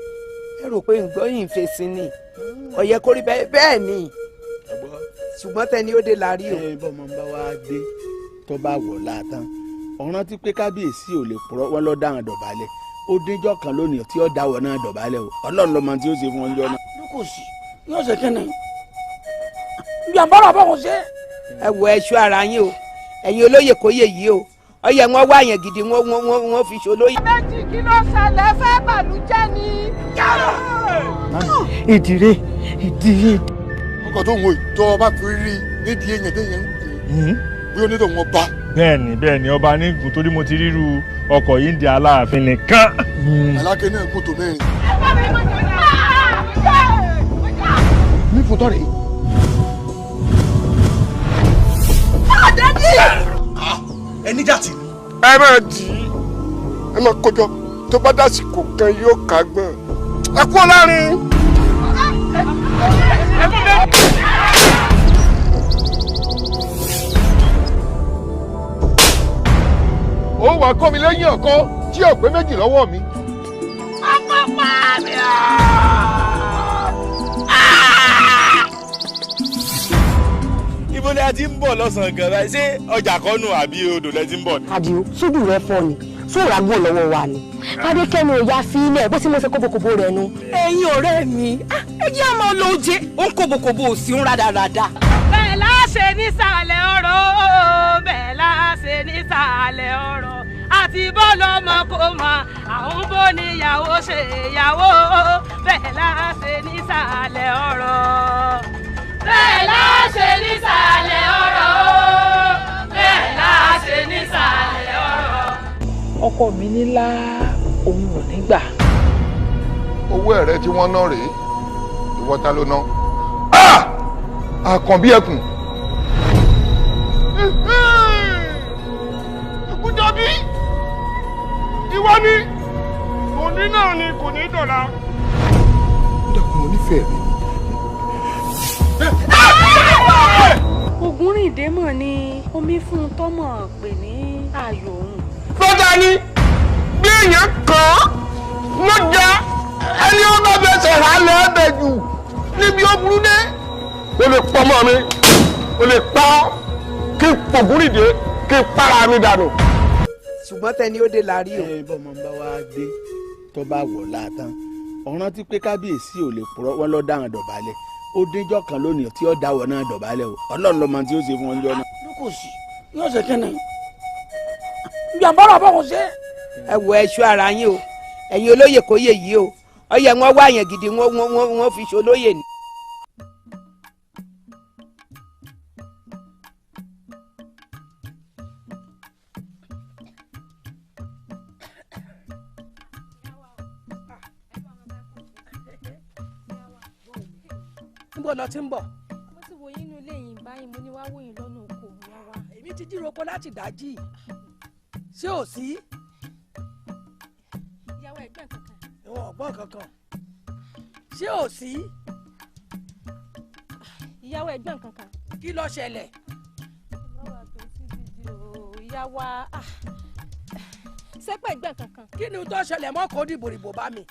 ẹ rò pé ǹgbọ́ yìí ń fèsì ni, ó yẹ kó rí bẹ́ẹ̀ ni, ṣùgbọ́n tẹni ó dé la rí o. Ẹ bọ́mọ bá wá dé tó bá wọ̀ láàtàn, ọ̀ràn tí pé kábíyèsí ò lè purọ́ wọn lọ dáhùn dọ̀bálẹ̀, ó díjọ́ kan lónìí tí ó dáwọ̀ náà dọ̀bálẹ̀ o, Ọlọ́run ló mọ tí ó ṣe fún ọjọ́ náà. Lukosi, yóò ṣe kí ni ìjàmbá bọ̀ kò ṣe. Ẹ wo ẹṣọ ara yín o, ẹ̀yin olóyè kò yè yìí o, ọyẹ wọn wá yẹn gidi, wọn fi ṣolóyè. Méjì kí ló ṣẹlẹ̀ fẹ́ bàlújẹ́ ni. Ìdìrẹ ìdìrẹ. Ọkọ̀ tó ń wo ìtọ́ ọba fi rí nídìí èèyàn téèyàn ń gùn bí onítọ̀ wọn bá. Bẹ́ẹ̀ni bẹ́ẹ̀ni, ọba ní gùn torí mo ti ríru ọkọ̀ yìí ń di Aláàfin nìkan. Aláké náà gùn tó mẹ́rin. Mi fò tọ́ rèé. Ẹni jà tì ní. Ẹ máa dì í, ẹ máa kójọ, tó bá dásìkò kan yóò kágbọ́n. Ẹ kú láàrin. Ó wàá kọ́ mi lẹ́yìn ọ̀kan tí ò pé méjì lọ́wọ́ mi. Ọkọ pa mi o. Ibo ni a ti ń bọ̀ lọ́sàn-án gan báyìí, ṣé ọjà kọ́nù àbí odò lẹ ti ń bọ̀ ni. Àdìo, sódù rẹ fọ ni, sóòrà gbọ́n lọ́wọ́ wa ni. Fadékẹ́mi ò ya fi ilẹ̀ bó ti mọ̀ ṣe kóbókóbó rẹ̀ nu. Ẹ̀yin ọ̀rẹ́ mi, ẹ jẹ́ àmọ́ lóje, ó ń kóbókóbó òsì ń rádaràda. Bẹ́ẹ̀ láṣẹ nísàlẹ̀ ọ̀rọ̀, bẹ́ẹ̀ láṣẹ nísàlẹ̀ ọ̀rọ̀, àti bọ́ọ̀lù ọmọ kò mọ àwọn bó níyàwó ṣe ìyàwó, bẹ́ẹ̀ láṣẹ nísàlẹ̀ ọ̀rọ̀. Bẹ́ẹ̀ láṣẹ nísàlẹ̀ ọ̀rọ̀, bẹ́ẹ̀ láṣẹ nísàlẹ̀ ọ̀rọ̀. Ọkọ mi nílá òun ò ní gbà. Owó ẹ̀rẹ́ tí wọ́n ná rèé, ìwọ ta ló ná? Àkànbí ẹkùn. Ẹkúnjọbí, ìwọ ni, òní náà ni kò ní dọ̀la. Dákun, mo nífẹ̀ẹ́ rẹ. Ògúnrìndé mọ̀ ni omi fún un tọ́mọ̀ pè ní ayò òun. Lọ́jà ni bí èèyàn kàn án lọ́jà, ẹni ó bá fẹsẹ̀ rà lẹ́ẹ̀bẹ̀ jù níbi ó burú dé. O lè pọ́ mọ́ mi, o lè pa ọ́, kí n pògúnrìndé kí n para mi dànù. Ṣùgbọ́n tẹni ó dé la rí o. Ẹ bọ́mọ bá wá dé tó bá wọ̀ láàtàn, ọ̀ràn tí pé kábíyèsí ò lè purọ́ wọn lọ dáhùn dọ̀bálẹ̀, ó díjọ́ kan lónìí tí ó dáwọ̀ náà dọ̀bálẹ̀ o, Ọlọ́run ló mọ tí ó ṣe fún ọjọ́ náà. Lukosi, yóò ṣe kí ni ìjàmbá bọ̀ kò ṣe. Ẹ wo ẹṣọ ara yín o, ẹ̀yin olóyè kò yè yìí o, ọyẹ wọn wá yẹn gidi, wọn fi ṣolóyè ni. Níbo lọ ti ń bọ̀. Mo ti wò yín inú ilé yìí báyìí, mo ní wá wò yín lọ́nà oko ìyá wa. Èmi ti jíròkó láti dájí. Ṣé ò sí? Ìyàwó ẹ̀gbọ́n kankan. Ìwọ ọ̀gbọ́n kankan. Ṣé ò sí? Ìyàwó ẹ̀gbọ́n kankan. Kí ló ṣẹlẹ̀? Ìyá wa sẹ́pẹ̀ ẹ̀gbọ́n kankan. Kí ni tó ṣẹlẹ̀ mọ́ kó dìbòrìbò bá mi?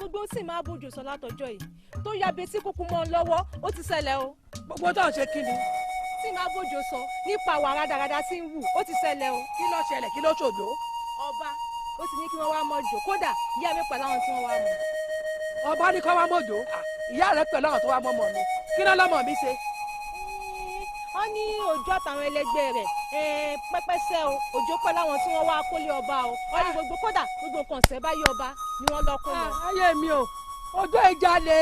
Gbogbo sì máa bójú sọ látọjọ́ yìí tó ya betí kúkú mọ́ ọ lọ́wọ́, ó ti ṣẹlẹ̀ o. Gbogbo tó ń ṣe kí ni? Tí máa bójú sọ nípa wà rádaràda tí ń wù, ó ti ṣẹlẹ̀ o. Kí ló ṣẹlẹ̀? Kí ló ṣòjò? Ọba ó ti ní kí wọ́n wá mọ́jò, kódà ìyá mi pẹ̀lú àwọn tí wọ́n wá mọ́. Ọba ní kó wá mọ́jò, ìyá rẹ̀ pẹ̀lú àwọn tó wá mọ́mọ́ mi. Kí ló lọ́mọ mi ṣe? Wọ́n ní Òjó àtàwọn ẹlẹgbẹ́ rẹ̀ pẹ́pẹ́sẹ́ o, Òjó pẹ̀lú àwọn tí wọ́n wá kólé ọba o. Wọ́n ní gbogbo kódà gbogbo nǹkan ọ̀sẹ̀ báyìí ọba ni wọ́n lọ kó lọ. Ayé mi o, Òjó ìjalè,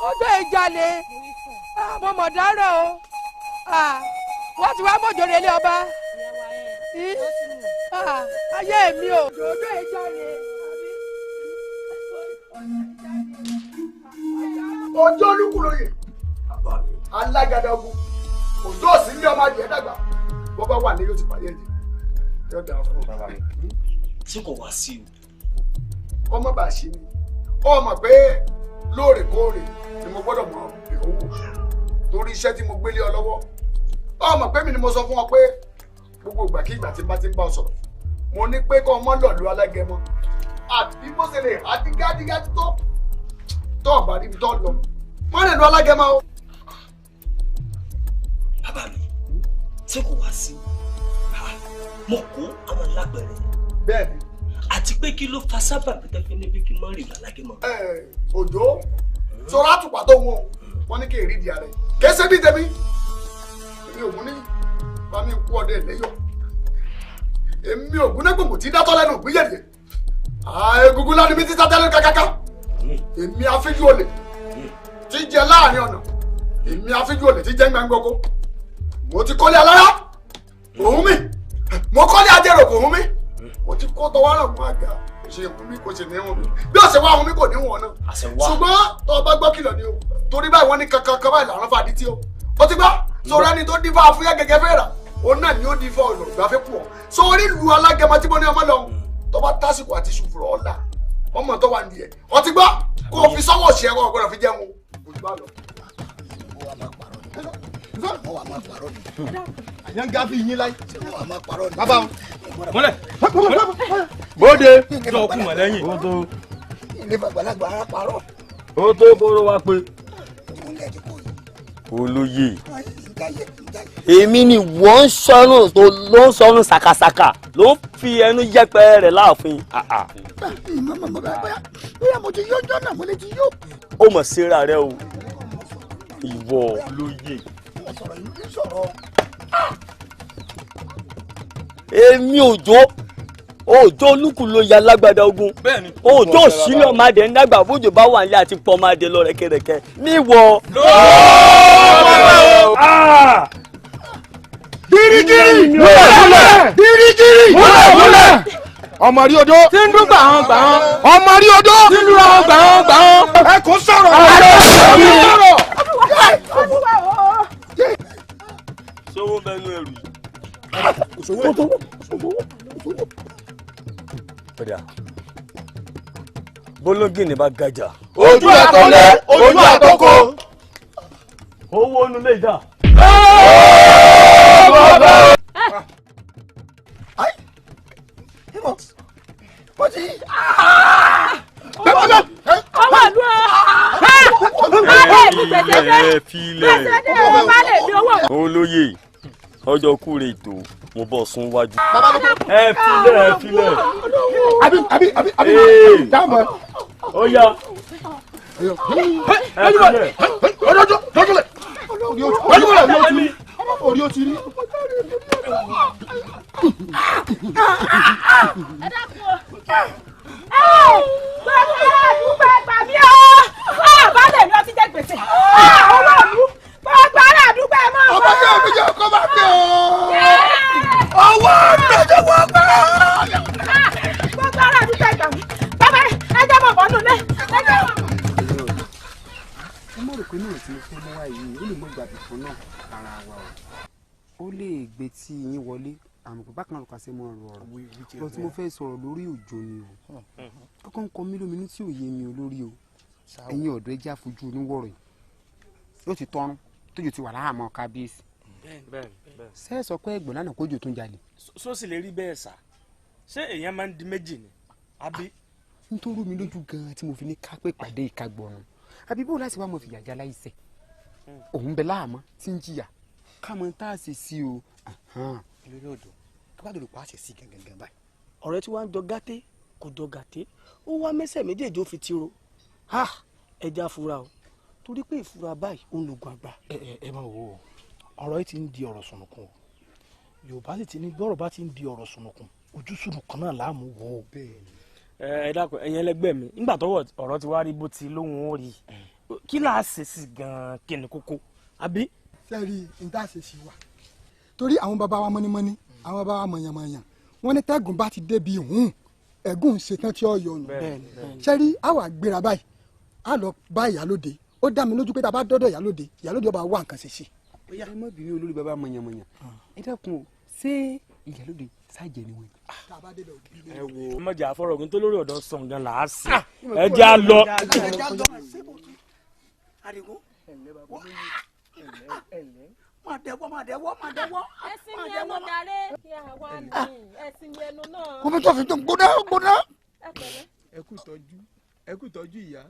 Òjó ìjalè, mo mọ̀ dárò o, wọ́n ti wá mọ̀jọ́ relé ọba. Ayé mi o, Òjó ìjalè. Òjó Olúkúlóyè alágàdá ogun, Òjó òsì ní ọmọ adìẹ dàgbà, bó bá wà ní yóò ti pàdé ẹ̀jẹ̀ yóò dára fún bàbá mi. Tí kò wá sí o. Ọmọ bá ṣe ni ó mọ̀ pé lóòrèkóòrè ni mo gbọ́dọ̀ mọ ìhòòhò torí iṣẹ́ tí mo gbélé ọ lọ́wọ́. Ó mọ̀ pé mi ni mo sọ fún ọ pé gbogbo ìgbàkigbà tí bá ti ń bá ọ sọ̀rọ̀ mo ní pé kọ́ ọmọ lọ̀lú alágẹmọ àbí bó ṣe lè há dígádígá tó ọ̀gbà níbi tó lọ mọ́ lè lu alágẹmọ o. Bàbá mi, tí kò wá sí mo kó àwọn lápẹẹrẹ. Bẹ́ẹ̀ni. Àti pé kí ló fa sábà pété fi níbi kí n má rìn lálágẹmọ. Òjó sọ̀rọ̀ àtùpà tó wọn wọn ní kí èrì di ààrẹ kése bí tèmi èmi ògún ní bá mi kú ọdẹ lẹ́yọ̀ èmi ògún nẹ́gbòǹgbò tí dátọ́ lẹ́nu ògún yẹ̀dẹ̀ egungun lánàá mi ti sá tẹ́lẹ̀ kákáká èmi afíjú olè tí jẹ láàrin ọ̀nà èmi afíjú olè tí jẹ gbàngbọ́kọ mo ti kọ́lé alára kò hún mi mo kọ́lé ajérò kò hún mi mo ti kó tọwọ́ ràn fún àga kò ṣe hún mi kò ṣe ní hún mi bí ó ṣe wá hún mi kò ní wọn náà ṣùgbọ́n tó o bá gbọ́ kìlọ̀ ni o torí báyìí wọ́n ní kankan kan báyìí làwọn fàdí tí o ó ti gbọ́ sọ̀rọ̀ ẹni tó dífá fúyẹ́ gẹ́gẹ́ fẹ́ rà òun náà ni ó dífá ọ̀nà ìgbafẹ́ pọ̀ sórí lu alágẹmọ tí mo ní ọmọ lọ tó bá tásìkò àti ṣùfùrọ̀ ọ̀la ọmọ tó wà ní ẹ̀ ó ti gbọ́ kó o fi sọ́wọ́ ṣe ẹ̀rọ ọ̀gbọ́dọ̀ fi jẹun kò jù bá lọ. Àyàn gáfí yín láyé. Bàbá o. Mọ́lẹ̀. Bóde. Tó kù mọ̀ lẹ́yìn. Ilé bàgbàlagbà ara parọ́. Ó tó kóró wá pé. Olóyè. Èmi ni wọ́n ń sọnù tó ló ń sọnù ṣàkàṣàkà ló ń fi ẹnu yẹpẹrẹ rẹ̀ láàfin. Bóyá mo ti yó jọ́nà mo lè ti yó. Ó mọ̀ síra rẹ o. Ìwọ olóyè. Èmi Òjó Òjó Olúkúlóyè alágbádá ogun Òjó sílẹ̀ ọmọdé ń dàgbà bójú bá wà nílé àti pọ̀ ọmọdé lọ rẹ́kẹrẹ́kẹ́ níwọ. Birigiri múlẹ̀ birigiri múlẹ̀ múlẹ̀ ọmọ rí odó tí ń dún gbàhán gbàhán ọmọ rí odó tí ń dún gbàhán gbàhán. Ẹ kò sọ̀rọ̀ ẹ kò sọ̀rọ̀. Sówó bẹnu ẹrù yìí. Ọ̀dà bólógìnì bá gajà. Ojú àtọlé ojú àtọkọ. Owó inú lè dà. Ọwọ́ ìlú Ẹ filẹ̀. Olóyè ọjọ́ kúre ètò mo bọ̀ sún wájú. Ẹ filẹ̀ ẹ filẹ̀. Àbí àbí àbí àbí dáàmú ẹ. Ó yá. Ẹ filẹ̀. Ọjọ́ dọ́jọ́lẹ̀. Orí ó ti rí. Ẹ dákun o. Gbogbo àdúgbò ẹgbà mi o. Àbálẹ̀ mi ọtí jẹ gbèsè. Owó ìlú. Gbogbo ará àdúgbò ẹ máa bọ̀. Ọmọ yóò fi jẹ́ ọkọ bá mi o. Ọwọ́ ọ̀dọ́jọ́ wọ́n gbà. Gbogbo ará àdúgbò ẹgbà mi. Bàbá ẹ jẹ́ bọ̀ bọ́ nulẹ̀. Ẹ jẹ́ bọ̀. ọ̀rọ̀ tí mo fẹ́ mú wá yìí ó lè mọ ìgbà bìkan náà ara wa o. Ó lè gbé tí yín wọlé àmọ́ bákan náà kà sí mọ́ ọ̀rọ̀ ọ̀rọ̀ tí mo fẹ́ sọ̀rọ̀ lórí Òjó ni o. Kọ́kọ́ ń kọ mí lóminú tí ò yé mi o lórí o. Ẹ̀yin ọ̀dọ́ ẹ jẹ́ àfojú oníwọ̀rọ̀ yìí. Yóò ti tọrún tójú ti wà láhàámọ́ kábíyèsí. Ṣé ẹ sọ pé ẹ̀gbọ́n lánàá kójò tó ń jalè? Só sì lè rí bẹ́ẹ̀ sà, ṣé èèyàn máa ń di méjì ni àbí? Nítorí mi lójú gan-an tí mo fi ní ká pé ìpàdé ìkagbọ̀run àbí bó láti wá mo fìyà já láìṣẹ̀ òun bẹ láàmú tí ń jìyà ká mọ tá a ṣe sí o. Lórí ọ̀dọ́ kí wàá lè pa àṣẹ sí gangan báyìí. Ọ̀rẹ́ tí wàá ń jọ gàté kò jọ gàté, ó wá mẹ́sẹ̀ méjèèjì ó fi tiro. Ha, ẹja fura o, torí pé ìfura báyìí òun lògùn àgbà. Ẹ ẹ máa wò ó, ọ̀rọ̀ yìí ti ń di ọ̀rọ̀ sùnùkùn o. Yorùbá sì ti ní gbọ́rọ̀ bá ti ń di ọ̀rọ̀ sùnùkùn, ojú sùnùkùn náà láàmú wò ó. Ẹ dákun ẹ̀yin ẹlẹgbẹ́ mi, nígbà tọ́wọ́ ọ̀rọ̀ ti wá rí bó ti lóhùn ó rí, kí là á ṣe sí gan-an, kí ni kókó àbí. Sẹ́ẹ̀rì n tá a ṣe sí wa, torí àwọn bàbá wa mọ́nímọ́ní, àwọn bàbá wa mọ̀yànmọ̀yàn, wọ́n ní tẹ́gùn bá ti débi ìhùn ẹ̀gùn ṣetán tí ó yọnu. Sẹ́ẹ̀rì a wà gbéra báyìí, a lọ bá ìyálóde. Ó dá mi lójú pé tá a bá dọ́dọ̀ ìyálóde, ìyálóde ọba wá nǹkan ṣe sí. Ẹ má bínú olórí bàbá mọ̀yànmọ̀yàn, ẹ dákun o, ṣé ìyálóde sájẹ ni wọn. Ẹ wo mọ̀jà àfọ̀rọ̀gùn tó lórí ọ̀dọ́ sàn gan là á sí, ẹ jẹ́ à lọ. Àdìgún, máa dẹ́wọ́ máa dẹ́wọ́ máa dẹ́wọ́. Ẹ̀sìn mi ẹnu darí. Ẹ̀sìn mi ẹnu náà. Kó mi tó fi tó gbóná gbóná. Ẹ kú tọ́jú, ẹ kú tọ́jú ìyá.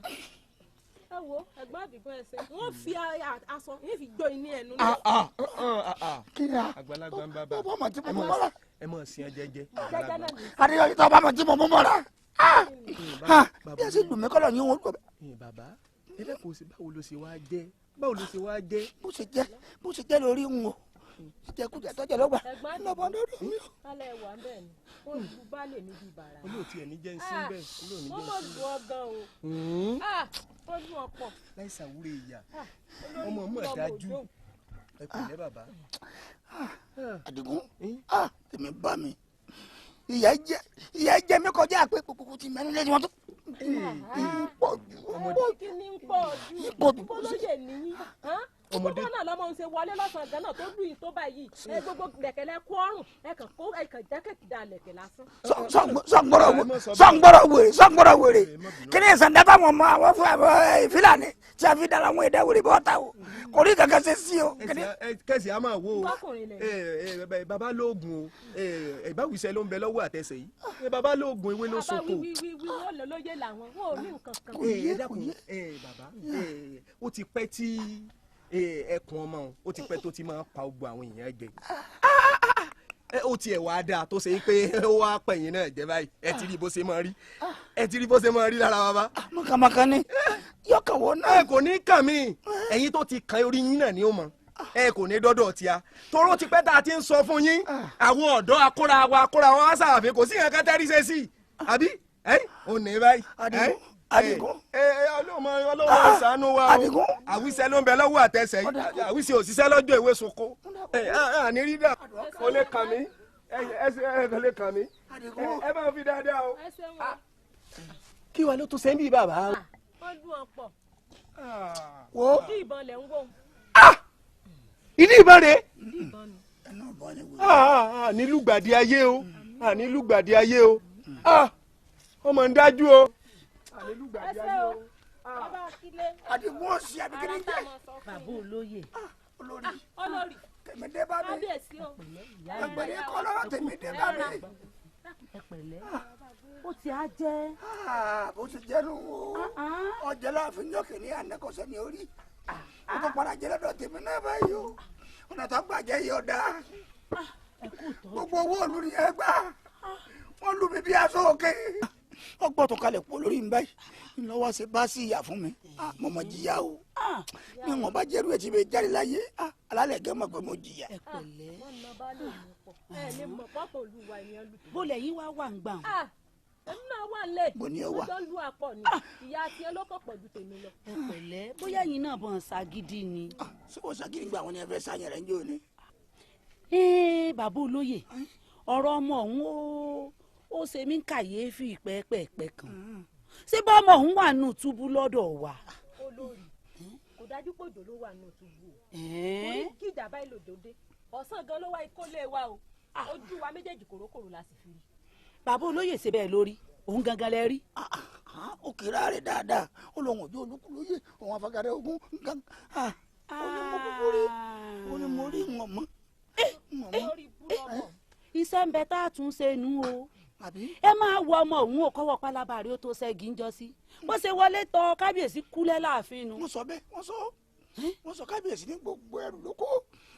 Ẹ wo ẹ̀gbọ́n Àdìgún, ẹsẹ̀ wọ́n fi aṣọ yín fi gbó ní ẹnu náà. Kí ni a àgbàlagbà ń bá bá bọ́ mọ̀ tí mo mú mọ́ra. Ẹ mọ̀ sí ẹ jẹ́jẹ́. Adéyọ̀yí tó bá mọ̀ tí mo mú mọ́ra. Bí ẹ sì lù mí kọ́lọ̀ yín wọ́n lù mí. Bàbá ẹ dẹ́kun sí, báwo ló ṣe wá jẹ́, báwo ló ṣe wá jẹ́. Bó ṣe jẹ́, bó ṣe jẹ́ lórí ń o jẹkújẹ tọjẹ lọgbà lọbọ lórí mi. Kálẹ̀ wà ń bẹ̀ ni wọ́n lu baálé mi bíi bàrà. Olóòtú ẹ̀ ní jẹ́ ń sí bẹ́ẹ̀, olóòní jẹ́ ń sí. Wọ́n mọ̀ lu ọ gan o. Wọ́n lu ọ pọ̀. Láì ṣàwúrè ìyá ọmọ mọ̀ dájú, ẹ pẹ̀lẹ́ bàbá. Àdìgún, tèmi bá mi, ìyá jẹ mi kọjá pé kòkòkò ti mẹ́nu lẹ́yìn wọn tó pọ̀ jù. Kí ni ń pọ̀ jù? Bólóyè nìyí ọmọdé náà lọmọ ń ṣe wọlé lọ́sàn-án gan náà tó lù yín tó báyìí, ẹ gbogbo lẹ̀kẹ̀lẹ̀ kó ọrùn ẹ kàn kó ẹ kàn jákèjì da lẹ̀kẹ̀ lásán. Sọ̀ngbọ̀rọ̀ wèrè, sọ̀ngbọ̀rọ̀ wèrè, kí ni ìsàndá báwọn ọmọ àwọn Fúlàní tí a fi dára àwọn èdè wèrè bọ́ ta o, kò rí kankan ṣe sí o. Kẹsì á máa wo o, bàbá lóògùn o, ìbáwísẹ ló ń bẹ lọ́wọ́ àtẹsẹ̀ yìí, bàbá lóògùn ewé ló soko. Bàbá wí wí wí wọ́n lọ lóye làwọn, wọn ò ní nǹkan kan. Ẹ dákun bàbá, ó ti pẹ́ tí ẹkùn ọmọ òun, ó ti pẹ́ tó ti máa pa gbogbo àwọn èèyàn jẹ. Ó tiẹ̀ wá dáa tó ṣe pé ó wá pẹ̀yìn náà jẹ báyìí. Ẹ ti rí bó ṣe máa rí, ẹ ti rí bó ṣe máa rí lára bàbá. Mọ̀kànmọ̀kàn ni yọkàn wọ náà. Ẹ kò ní kàn mí, ẹ̀yin tó ti kan orí yín náà ni ó mọ̀, ẹ kò ní dọ́dọ̀ tíya toró ti pẹ́ tá a ti ń sọ fún yín. Àwọn ọ̀dọ́ akóra wa akóra wa sàfẹ́ kò sí nǹkan tẹ́rí ṣe sí àbí ẹ ò ní báyìí. Àdìgún. Ọlọ́mọ ṣàánú wa o, àwíṣẹ ló ń bẹ lọ́wọ́ àtẹsẹ̀ yìí, àwíṣẹ òṣìṣẹ́ lọ́jọ́ ìwé sunko àní rí dà kò lè kàn mí, ẹ kò lè kàn mí, ẹ máa fi dáadáa o. Kí wàá ló tún ṣe ń bí bàbá. Wọ́n dún ọ̀pọ̀. Wo ìdí ìbọn lẹ̀ ń wò. Ìdí ìbọn rèé, àní lùgbàdì ayé o, àní lùgbàdì ayé o, ọmọ ń dájú o. Àdìgún òsì àbíkíní jẹ. Bàbá olóyè. Olórí. Olórí. Tèmídé bá mi. Kábíyèsí o. Ẹgbẹ̀rún kọ́ lọ́rọ̀ tèmídé bá mi. Ẹ pẹ̀lẹ́. Ó ti á jẹ́. Bó ti jẹ́ nù o. Ọjọ́ láàfin jọ́kì ní ànákọ́sẹ́ ní orí. Ó tó padà jẹ́ lọ́dọ̀ tèmi náà báyìí o. Ọ̀nà tó gbàjẹ́ yìí ọ̀dà. Gbogbo owó òlu ni ẹ gbà. Wọ́n lù mí bí aṣọ òkè. Ọgbọ́n tó kalẹ̀ pọ̀ lórí mi báyìí ńlọ́wọ́ ṣe bá sí ìyá fún mi, mo mọ̀ jìyà o, ní wọn bá jẹ́rú ẹ̀ tí mi jáde láyé alálẹ̀ gẹ́ mọ̀ pé mo jìyà. Ẹ pẹ̀lẹ́. Wọ́n na baálé mi pọ̀, ẹ lè mọ̀ pọ́pọ̀ olúwa ènìyàn lù. Bó lẹ̀ yín wá wà ń gbà wọn. Èmi náà wà lè. Bó ni ó wà. Ọjọ́ lu àpọ̀ ni ìyá tiẹ̀ ló kọ̀ pọ̀ ju tèmi lọ. Ẹ pẹ̀lẹ́, bóyá yín náà bọ̀ ń ṣagídí ni. Ṣé wọ́n ṣagídí gbà wọn ni ẹ fẹ́ sáyẹn rẹ̀ ń jó ni. Ee bàbá olóyè, ọ̀rọ̀ ọmọ ọ̀hún ó ṣe mí kàyéfì pẹ́ẹ́pẹ́ẹ́pẹ́ kan. Ṣé bọ́mọ ọ̀hún wà nù túbú lọ́dọ̀ wa. Olórí kò dájú pé òjò ló wà nù túbú o. Orí gíjà báyìí lòjò dé. Ọ̀sán gan ló wá ikó lé wa o. Ojú wa méjèèjì kòrókòrò la sì fi rí. Bàbá olóyè ṣe bẹ́ẹ̀ lórí, òun gangan lẹ rí. Ó kéré rẹ̀ dáadáa, ó lóun òjò olúkúlóyè, òun àfàgàrẹ ogun nǹkan. Ó ní mo kúkú rí, ó ní mo rí wọn mọ́. Iṣẹ́ ń bẹ tá a tún ṣe nú o. Ẹ máa wọ ọmọ òun ò kọ́wọ́ pálábá rí ó tó ṣẹ́gi ń jọ sí. Bó ṣe wọlé tọ kábíyèsí kúlẹ̀ láàfin nu. Wọ́n sọ bẹ́ẹ̀, wọ́n sọ kábíyèsí ní gbogbo ẹrù ló kó.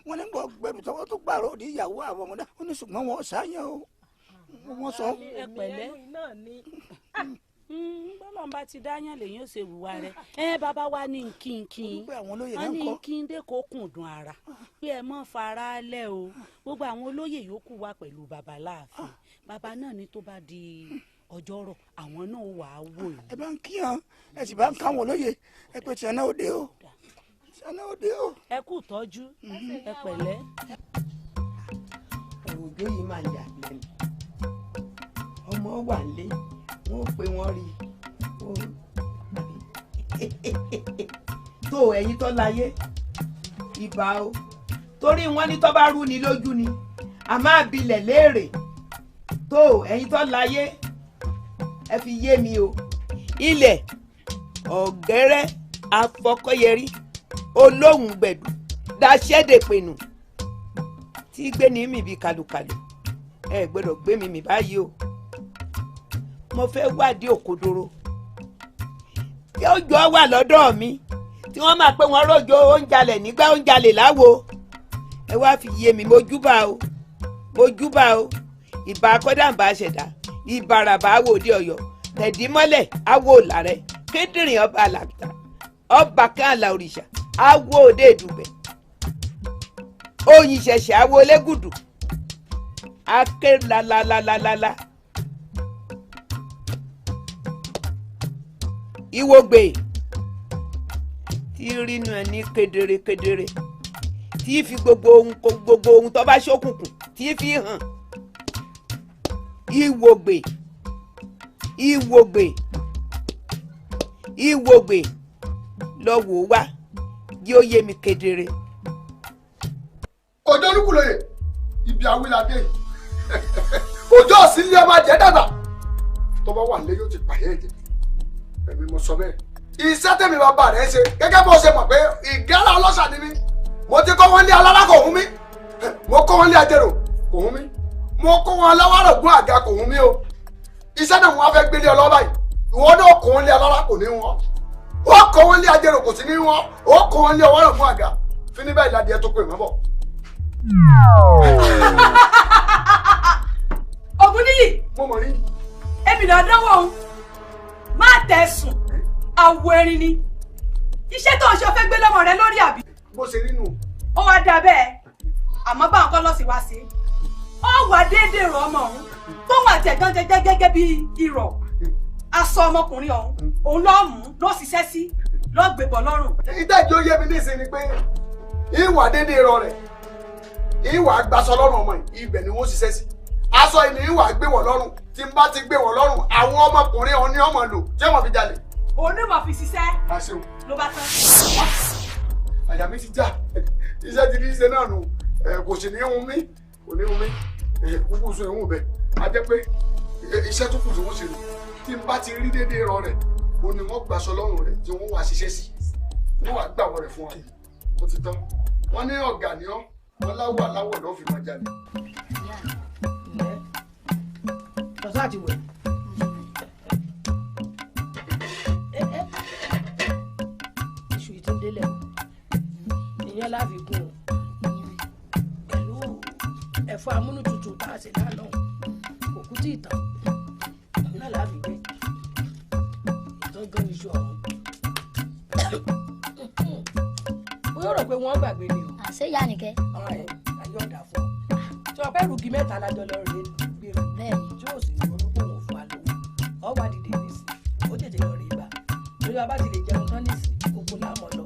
Wọ́n ní gbogbo ẹrù tọwọ́ tó gbàrọ̀ òdi ìyàwó àwọn ọmọdé. Wọ́n ní ṣùgbọ́n wọn ṣáyẹn o. Wọ́n sọ. Ẹ pẹ̀lẹ́. Bọ́lá ń bá ti dáyàn lèyìn ó ṣe wùwà rẹ̀. Ẹ bàbá wa ní kínkín. Wọ́n ní kíndé kó kùndùn ara. Pé ẹ mọ́ fara lẹ̀ o. Gbogbo àwọn olóyè yòókù wà pẹ̀lú bàbá láàfin. Bàbá náà ní tó bá di ọjọ́rọ̀ àwọn náà wà á wò yìí. Ẹ bá ń kíyàn, ẹ sì bá ń káwọn olóyè, ẹ pé tiẹ̀ náà ó dé o. Tiẹ̀ náà ó dé o. Ẹ kú tọ́jú, ẹ pẹ̀lẹ́. Òjò yìí máa ń yà lẹ́nu. Ọmọ wà nílé, wọ́n pé wọ́n rí i. Tó ẹ̀yin tó láyé, ìbà o. Torí wọ́n ní tó bá rú ni lójú ni, a máa bilẹ̀ léèrè. Tó ẹ̀yin tó láyé, ẹ fi yé mi o. Ilẹ̀ ọ̀gẹ́rẹ́ afọkọ́yẹrí olóhùn gbẹ̀dù daṣẹ́dẹ̀pẹ̀nù tí gbé ní mi bí kàlùkàlù. Ẹ gbọ́dọ̀ gbé mi mì báyìí o. Mo fẹ́ wádìí òkodoro tí ó jọ wà lọ́dọ̀ mi tí wọ́n máa pé wọ́n rọ́jò oúnjalè nígbà oúnjalè láwo. Ẹ wá fi yé mi, mojúbà o, mojúbà o. Ìbà akọ́dàmbà ṣẹ̀dá, ìbàràbà awo òde ọ̀yọ́, tẹ̀dímọ́lẹ̀ awo làrẹ̀, kíndìnrín ọba àlàkìtà, ọba kan àlà òrìṣà, awo òde ìdùbẹ̀, oyin ṣẹ̀ṣẹ̀ awo lẹ́gùdù, aké lalalalala. Ìwògbè tí rínú ẹ ní kedere kedere, tí fi gbogbo ohun tó bá ṣókùnkùn tí fi hàn. Ìwògbè, ìwògbè, ìwògbè lọ wò wá yóò yé mi kedere. Òjò olúkúlóyè, ibi awíládé òjò òsì ní ọmọ àjẹ́ dàgbà. Tó bá wà nílé yóò ti pààyàn ẹ̀jẹ̀. Èmi mo sọ bẹ́ẹ̀. Iṣẹ́ tèmi bàbá rẹ̀ ṣe gẹ́gẹ́ bó ṣe mọ̀ pé ìgárá ọlọ́ṣà ni mí. Mo ti kọ́ wọn lé alára kò hún mi. Mo kọ́ wọn lé ajérò kò hún mi. Mo kó wọn lọ́wọ́rọ̀gún àga kò hún mi o. Iṣẹ́ náà wọn fẹ́ gbélé ọlọ́ báyìí. Ìwọ náà kó wọn lé alára kò ní wọn. Ó kó wọn lé ajérò kò sí ní wọn. Ó kó wọn lé ọwọ́rọ̀gún àga. Fíní báyìí ládìẹ tó pè mọ́ bọ̀. Ògúnníyì. Mo mọ̀ rí. Èmi náà dánwò o. Má tẹ̀sùn, àwọ̀ erin ni. Iṣẹ́ tó ń ṣe o fẹ́ gbé lọ́mọ rẹ lórí àbí. Bó ṣe rí nù. Ó wá dà bẹ́ẹ̀, àmọ́ báwọn kọ́ lọ́sìn wá sí. Ó wà déédéé rọ ọmọ ọ̀hún. Tóun àti ẹ̀gbọ́n jẹjẹ gẹ́gẹ́ bí irọ̀. Aṣọ ọmọkùnrin ọ̀hún, òun lọ́ọ́ mú, ló ṣiṣẹ́ sí, lọ́ọ́ gbé bọ̀ lọ́rùn. Ìdájọ́ yé mi nísìnyí ni pé ìwà déédéé rọ rẹ̀, ìwà gbaṣọ lọ́rùn ọmọ yìí, ibẹ̀ ni wọ́n ṣiṣẹ́ sí. Aṣọ ìní ìwà gbé wọ̀ lọ́rùn. Tí n bá ti gbé wọ̀ lọ́rùn, àwọn ọmọkùnrin ọ̀hún ni ọmọ lò tí ọmọ fi jalè. Òun ní mọ̀ fi ṣiṣẹ́. Ló bá tán. Àyà mi ti já. Iṣẹ́ ti di ṣe náà nù. Kò sì ní hun mí. Kò ní hun mí. Kúkú sun ìhun bẹ̀. A jẹ́ pé iṣẹ́ tó kù tí wọ́n ṣe nù. Tí n bá ti rí déédéé rọ rẹ̀, òun ni wọ́n gbaṣọ lọ́rùn rẹ̀ tí wọ́n wá ṣiṣẹ́ sí. Wọ́n wá gbàwọ̀ rẹ̀ fún wa. Ó ti tán. Wọ́n ní ọ̀gá ni ọ́. Wọ́n láwọ̀ aláwọ̀ ló fi máa jalè. Ọ̀sán àti wẹ̀. Iṣu yìí ti ń délẹ̀ o. Ìyẹn láfi gún o. Pẹ̀lú ẹ̀fọ́ amúnútutù tá a ṣe lánàá. Òkú tí ìtàn. Náà láfi gbé. Ìtàn gan iṣu ọ̀hún. Ó yóò rò pé wọ́n gbàgbé ni o. Àṣé ìyá nìkẹ́. Ayé ọ̀dà fún ọ. Tí ọ̀pẹ́ rúgi mẹ́ta lájọ lọ rèé gbé o. Bẹ́ẹ̀ni. Tí ó sì ronú pé òun fún wa lówó. Ọ wá dìde nísìn, ó tètè lọ rèé bá. Torí bàbá ti lè jẹun tán nísìn, kókó láàmú lọ.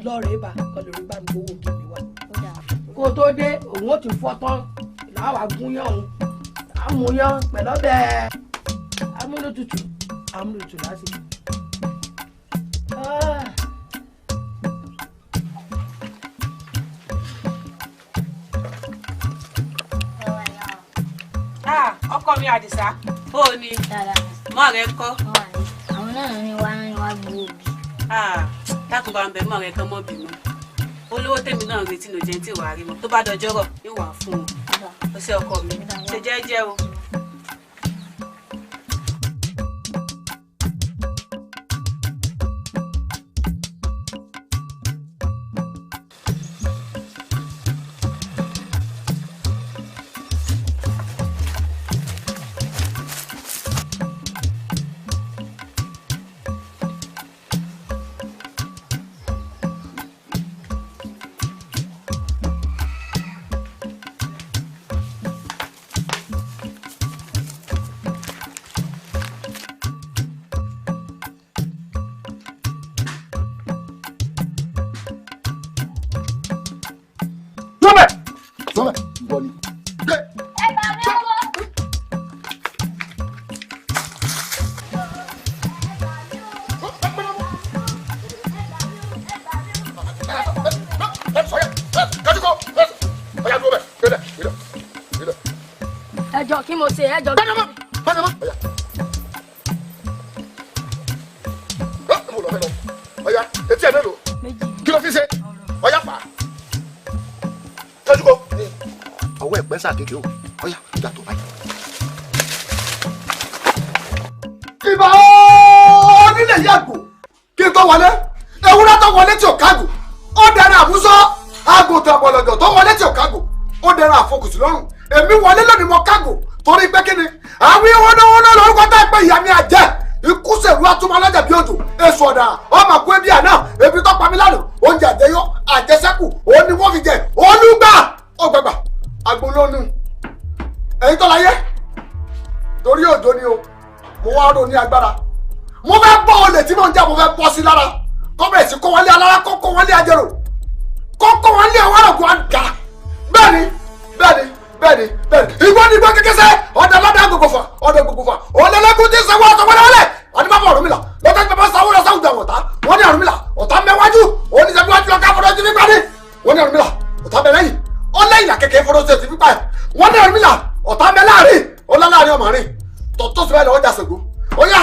Lọ rèé bá, kọ́ lórí bá mi gbowó kí mi wá. Kó o tó dé, òun ó ti fọ́ tán. Làwa gúnyán òun. Àmúyán pẹ̀lú ọbẹ̀ amúnútutù. Amúnútutù lásìkò. Ọkọ mi Àdìsá, ó ní mọ́ rẹ ń kọ́. Àwọn náà ní wá ní wá gbowó bí. Dákun bá ń bẹ mọ́ rẹ kán mọ́ bínú. Olówó tèmi náà retí ló jẹ́ tí wàá rí mọ́. Tó bá dọjọ́rọ̀, ní wàá fún un. Ó ṣe ọkọ mi, ṣe jẹ́jẹ́ o. Ẹjọ́ kí mo ṣe ẹjọ́. Ọya etí ẹ mélòó kí ló fi ṣe ọya pa tọ́jú kó ọwọ́ ẹ̀ pẹ́sà kékeré o ọya ìgbà tó báyìí. Ìbà onílé yàgò kí n tó wọlé ewúrẹ́ tó wọlé tí ò kágò ó dẹrẹ àmúsọ àgùntàn bọ̀lọ̀dọ̀ tó wọlé tí ò kágò ó dẹrẹ àfọkùsù lọ́rùn. Èmi wọlé lónìí mo kágò torí pé kí ni àwọn ìwọ́nàwọ́nà lórúkọ tá a pé ìyá mi àjẹ́ ikú sẹ̀rú atúmọ̀ alájà bí òjò èso ọ̀dà ọmọ kú ebi àná ebi tó pa mí lánàá oúnjẹ àjẹyó àjẹsẹ́kù òun ni wọ́n fi jẹ olúgbà ọgbàgbà agbolónú ẹ̀yin tó láyé torí òjò ni o mo wá rò ní agbára mo fẹ́ bọ́ olè tí mo ń jà mo fẹ́ bọ́ sí lára kọ́ bẹ̀rẹ̀ sí kó wọlé alára kó kó wọlé ajérò kó kó wọlé àwọn àròkọ àga bẹ́ẹ̀ni bẹ́ẹ̀ni bẹ́ẹ̀ni bẹ́ẹ̀ni ìgbó ni ìgbó kékeré ọdẹ lọdẹ gbogbo ọdẹ gbogbo ọlẹlẹkùn tí sanwó ọtọ wọléwọlé ọdún bàbá Ọ̀rúnmìlà lọtọ tí bàbá sanwó lọ sáwùjọ àwọn ọ̀tá wọn ní Ọ̀rúnmìlà ọ̀tá mẹwájú oníṣẹbíwájú lọkà fọdọ tí fipá ní wọn ní Ọ̀rúnmìlà ọ̀tá mẹ lẹ́yìn ọlẹ́yìn àkẹkẹ fọdọ tí fipá ẹ wọn ní Ọ̀rúnmìlà ọ̀tá mẹ láàrin ọlọláàrin ọmọ rìn tọ̀tọ̀ sí báyìí lọ́wọ́ jà Ṣàngó ó yá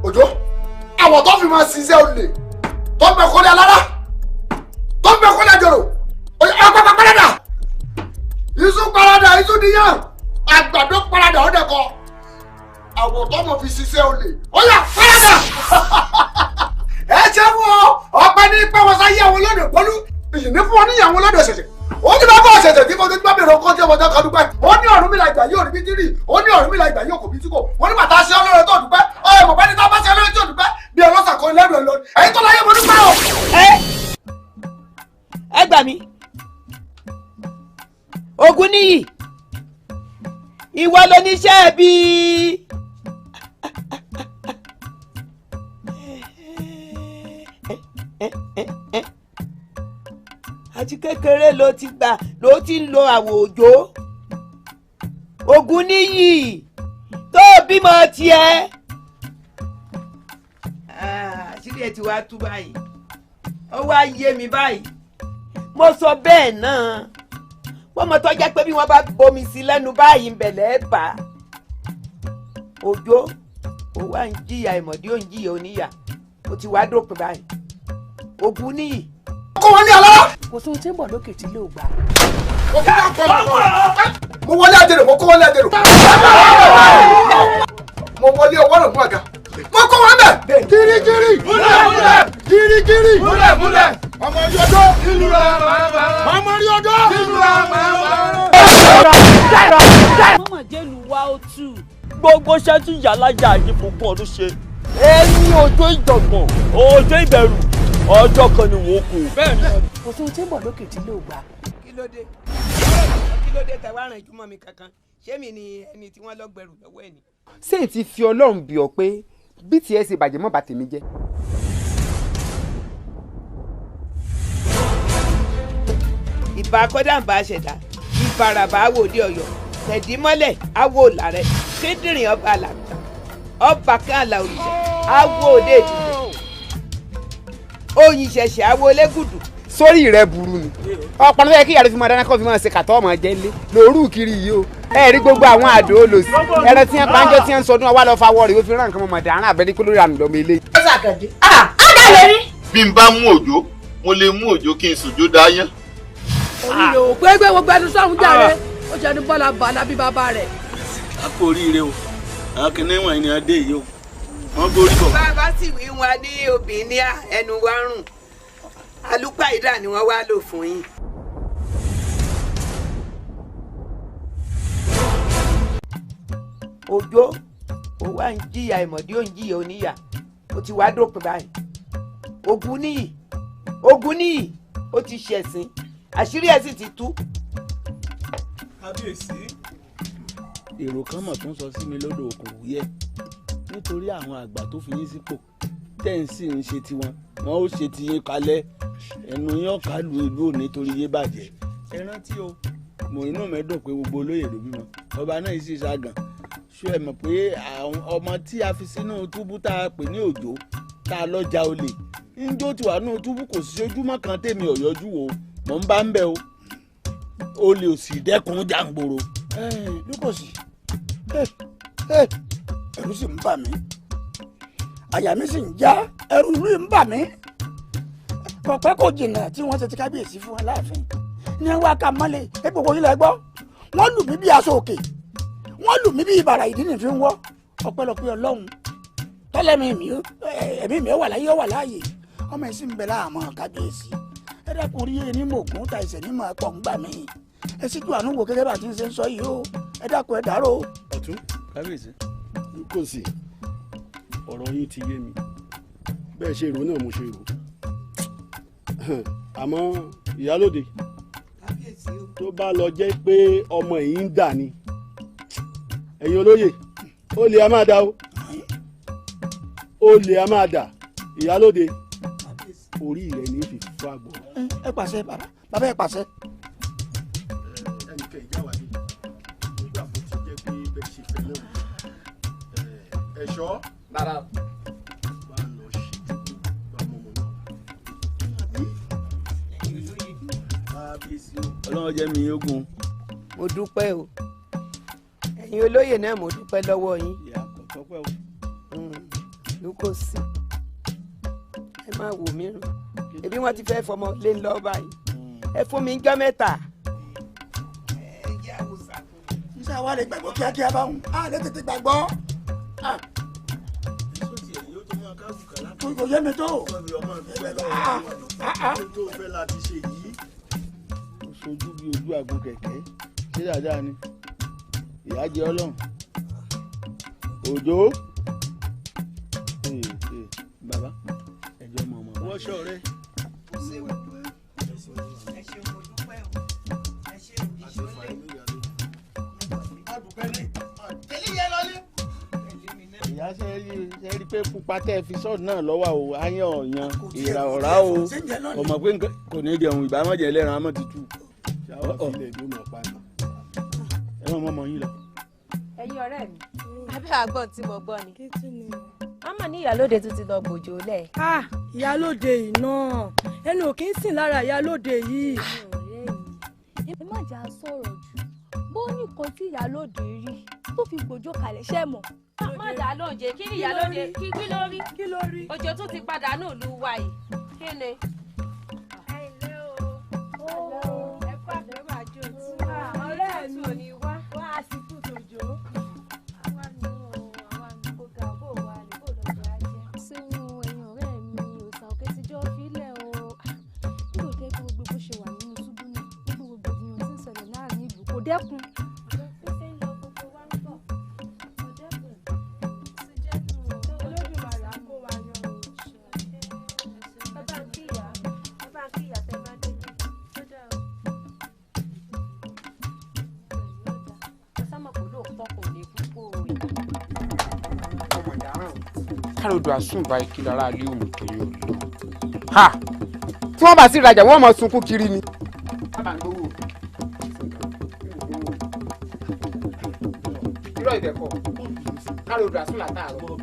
òjò àwọn tó fi máa ṣiṣẹ́ olè tó ń bẹ kọ́lé alára tó ń bẹ kọ́lé àjọrò ó yá ọgbà pàpàdà iṣu parada iṣu níyàn àgbàdo parada ọdẹ kọ àwọn tó mọ̀ fi ṣiṣẹ́ olè ó yá parada ẹ ṣe fún ọ ọpẹ ní pé wọn sáyé àwọn olódò pọlú ìyìn ní fún ọ níyàwó olódò ṣẹ̀ṣẹ̀ ó ní bá bọ ṣẹ̀ṣẹ̀ tí mo ti bá bèrè ọkọ tí ọmọdé kan dúpẹ́ ó ní Ọ̀rúnmìlà ìgbà yóò rí bí tírì ó ní Ọ̀rúnmìlà ìgbà yóò kò bí tí kò wọ́n ní bàtà ṣe ọlọ́run tó dúpẹ́ ọ̀rẹ́ mọ̀pẹ́ ní tá bá ṣe ọlọ́run tó dúpẹ́ bí ọlọ́sà kan lẹ́rù ẹ̀ lọ ẹ̀yin tó láyé mo dúpẹ́ o. Ẹ gbà mí Ògúnníyì ìwọ ló níṣẹ́ bí àti kékeré ló ti gbà ló ti ń lo àwọ̀ òjò Ògúnníyì tó bímọ tiẹ̀ àṣírí ẹ̀ ti wá tú báyìí ó wá yé mi báyìí mo sọ bẹ́ẹ̀ náà wọ́n mọ̀ tó jẹ́ pé bí wọ́n bá bomi sí lẹ́nu báyìí ń bẹ̀lẹ̀ bá òjò ó wá ń jìyà ìmọ̀dí ó ń jìyà oníyà ó ti wá dópin báyìí Ògúnníyì. Kó wọn ní alára. Kò sí ohun tí ń bọ̀ lókè tí lè gbà. Mo wọlé àjẹrò mo kó wọlé àjẹrò mo wọlé ọwọ́ rẹ̀ mú àga mo kó wọn bẹ̀. Kirikiri múlẹ̀ kirikiri múlẹ̀ múlẹ̀ ọmọ rí ọdọ ìlú rẹ ọmọ rí ọdọ ìlú rẹ. Mọ̀mọ́ jẹ́lu wa ó tù. Gbogbo iṣẹ́ tí yàlájà yìí fògùn ọdún ṣe ẹni ọjọ́ ìjọ̀gbọ̀n ọjọ́ ìbẹ̀rù ọjọ́ kan ni wọ́n kú. Kò sí ohun tí ń bọ̀ lókè tí lè gbà. Kí ló dé kí ló dé tàwa ràn jùmọ̀ mi kankan ṣé mi ni ẹni tí wọ́n lọ gbẹrù lọ́wọ́ ẹ̀ ni. Ṣé n ti fi Ọlọ́run bì ọ́ pé bí tiẹ̀ ṣe bàjẹ́ mọ́ bà tèmi jẹ́. Ìbà kọ́dàǹbà ṣẹ̀dá ìfarabà awòde Ọ̀yọ́ tẹ̀dímọ́lẹ̀ awo làrẹ̀ kíndìnrín ọba làgbà ọba kan àlà òrìṣà awo òde èdìbò oyin ṣẹ̀ṣẹ̀ awo lẹ́gùdù. Sórí rẹ burú ni ọ̀pọ̀ ló yẹ kí ìyá rẹ fi máa dáná kó fi máa ṣe kàtọ́ ọmọ jẹ́ ńlé lóru kiri yìí o Ẹ rí gbogbo àwọn àdó olòsì ẹran tí wọn bá ń jọ tí wọn ń sọdún wa lọ fa wọrẹ ó fi rán nǹkan mọ̀mọ́dé àrùn àbẹ́rẹ́ kó lórí àmì lọ́mọ ilé. Bí n bá mú òjò, mo lè mú òjò kí n sòjó dáyán. Oríire ò pé gbé gbogbo ẹnu sọ́hún jàre, ó ṣẹnu bọ́lá bàlá bí bàbá rẹ̀. A kò oríire o, àwọn kìnìún wọ̀nyí ni a dé yìí o, wọ́n gbórí bọ̀. Bàbá sì wí wọn ní obìnrin ẹnu wa rùn, àlùpàídà ni wọ́n wá lò fún yín. Òjò ó wá ń jìyà ìmọ̀dí ó ń jìyà oníyà, ó ti wá dópin báyìí. Ògúnníyì Ògúnníyì ó ti ṣẹ̀sín, àṣírí ẹ̀ sì ti tú. Kábíyèsí. Èrò kan mọ̀ tó ń sọ sí mi lọ́dọ̀ òkò wúyẹ́ nítorí àwọn àgbà tó fi yín sípò tẹ́ ń sì ń ṣe tiwọn, wọn ó ṣe tiyín kalẹ̀, ẹnu yín ọ̀ka lu ìlú òní torí yé bàjẹ́. Ẹ rántí o, mò inú mi dùn pé gbogbo olóyè ló bímọ, ọba náà sì ṣàgàn. Ṣé ẹ mọ̀ pé àwọn ọmọ tí a fi sínú túbú tá a pè ní Òjó tá a lọ́jà olè njó ti wà nínú túbú kò sí ojúmọ́ kan tèmi ọ̀yọ́jú wo mò ń bá ń bẹ o, olè ò sì dẹ́kun jàǹgbòrò. Lukosi, ẹ̀rù sì ń bà mí, àyà mi sì ń já, ẹ̀rù ìlú ń bà mí. Kọ̀pẹ́ kò jìnnà tí wọ́n ṣe ti kábíyèsí fún Aláàfin ní wá ká mọ́lẹ̀ ẹ gbogbo yín lẹ gbọ́. Wọ́n lù mí bí aṣọ òkè, wọ́n lù mí bí ìbàrà ìdí nìfi ń wọ́. Ọpẹ́lọpẹ́ Ọlọ́run tọ́lẹ́mí mi ẹ̀mí mi wà láyé wà láàyè, ọmọ ẹ̀sìn ń bẹ láàmú kábíyèsí. Ẹ dákun rí ní mògùn ta ìṣẹ̀ ní mọ̀ ẹ̀pọ̀ ń gbà mí. Ẹ sì ju àánú wò gẹ́gẹ́ bá ti ń ṣe ń sọ yìí o, ẹ dákun ẹ dárò. Ọ̀tún. Kábíyèsí. Kò sí, ọ̀rọ̀ yín ti yé mi, bẹ́ẹ̀ ṣe rò náà mo ṣe rò. Àmọ́ ìyálóde, tó bá lọ jẹ́ pé ọmọ yìí ń dà ni, ẹ̀yin olóyè ó lè a máa dà o, ó lè a máa dà. Ìyálóde, orí rẹ̀ ní fi fọ́ àgbọ̀. Ẹ pàṣẹ bàbá, bàbá ẹ pàṣẹ. Ẹnìkan ìjáwádìí nígbà tó ti jẹ́ pé bẹ́ẹ̀ ṣe fẹ́ náà ẹ̀ṣọ́ bàbá bá lọ ṣe bá mọ́mọ́ náà. Kábíyèsí o, Ọlọ́run jẹ́ mi ogun. Mo dúpẹ́ o, ẹ̀yin olóyè náà mo dúpẹ́ lọ́wọ́ yín. Ìyá kò tọ́pẹ́ o. Lukosi, ẹ má wò mí rùn, ebi wọn ti fẹ́ fọmọ lé ń lọ báyìí, ẹ fún mi jọ́ mẹ́ta. Níṣẹ́ wa lè gbàgbọ́ kíákíá báwọn, a lè tètè gbàgbọ́. Kò yé mi tó. Tó fẹ́ láti ṣe yìí. Ó sojú bí ojú àgbo kẹ̀kẹ́, ṣé dáadáa ni? Ìyá jẹ Ọlọ́run. Òjó. Bàbá, ẹjọ́ mọ ọmọ. Wọ́n ṣọ rẹ. Ìyá ṣe rí pé pupa tẹ́ ẹ fi sọ́ọ̀dù náà lọ́wọ́ o, áyán ọ̀yàn ìrà ọ̀rá o, kò mọ̀ pé kò ní jẹun ìbámọ̀jẹ̀ ẹlẹ́ran amọ̀ tútù. Ẹ mọ̀ mọ́ yín lọ. Ẹ̀yin ọ̀rẹ́ mi, abẹ́ àgbọ̀n tí mo gbọ́ ni. Àmọ́ ní ìyálóde tún ti lọ gbòjò lẹ̀. Ìyálóde yìí náà, ẹnu ò kí ń sìn lára ìyálóde yìí. Ẹ má jà sọ̀rọ̀ jù, bó ní nǹkan tí ìyálóde rí tó fi gbòjò kalẹ̀ ṣẹ́ mọ̀. Má dà lóúnjẹ, kí ni ìyálóde kí ló rí? Kí ló rí? Òjò tún ti padà nù lù wa yìí. Kí ni? Ẹ kú àpérò àjò tí. Ọ̀rẹ́ mi ò ní wá. Wá a sì kú tòjò. Ṣéun ẹ̀yin ọ̀rẹ́ mi, òòsà òkè ti jọ́ fílẹ̀ o. Nígbà tó jẹ́ pé gbogbo bó ṣe wà nínú túbú náà, gbogbo rògbòdìyàn tí ń ṣẹlẹ̀ láàrin ìlú kò dẹ́kun. Olódùmarè á kó wa yọ o. Ẹ bá ń kíyà, ẹ bá ń kíyà tẹ bá délé. Ó dà o. Ẹ sá mọ̀ pé lóòótọ́ kò ní kú kó o rí. Káròdò àsùnbà ìkìlọ̀ ara ilé òmù torí ọlọ. Ha! Tí wọ́n bá sì rajà wọ́n mọ̀ sunkún kiri ni. Irọ́ ìbẹ̀kọ̀, káròdò àsùn látàárọ̀.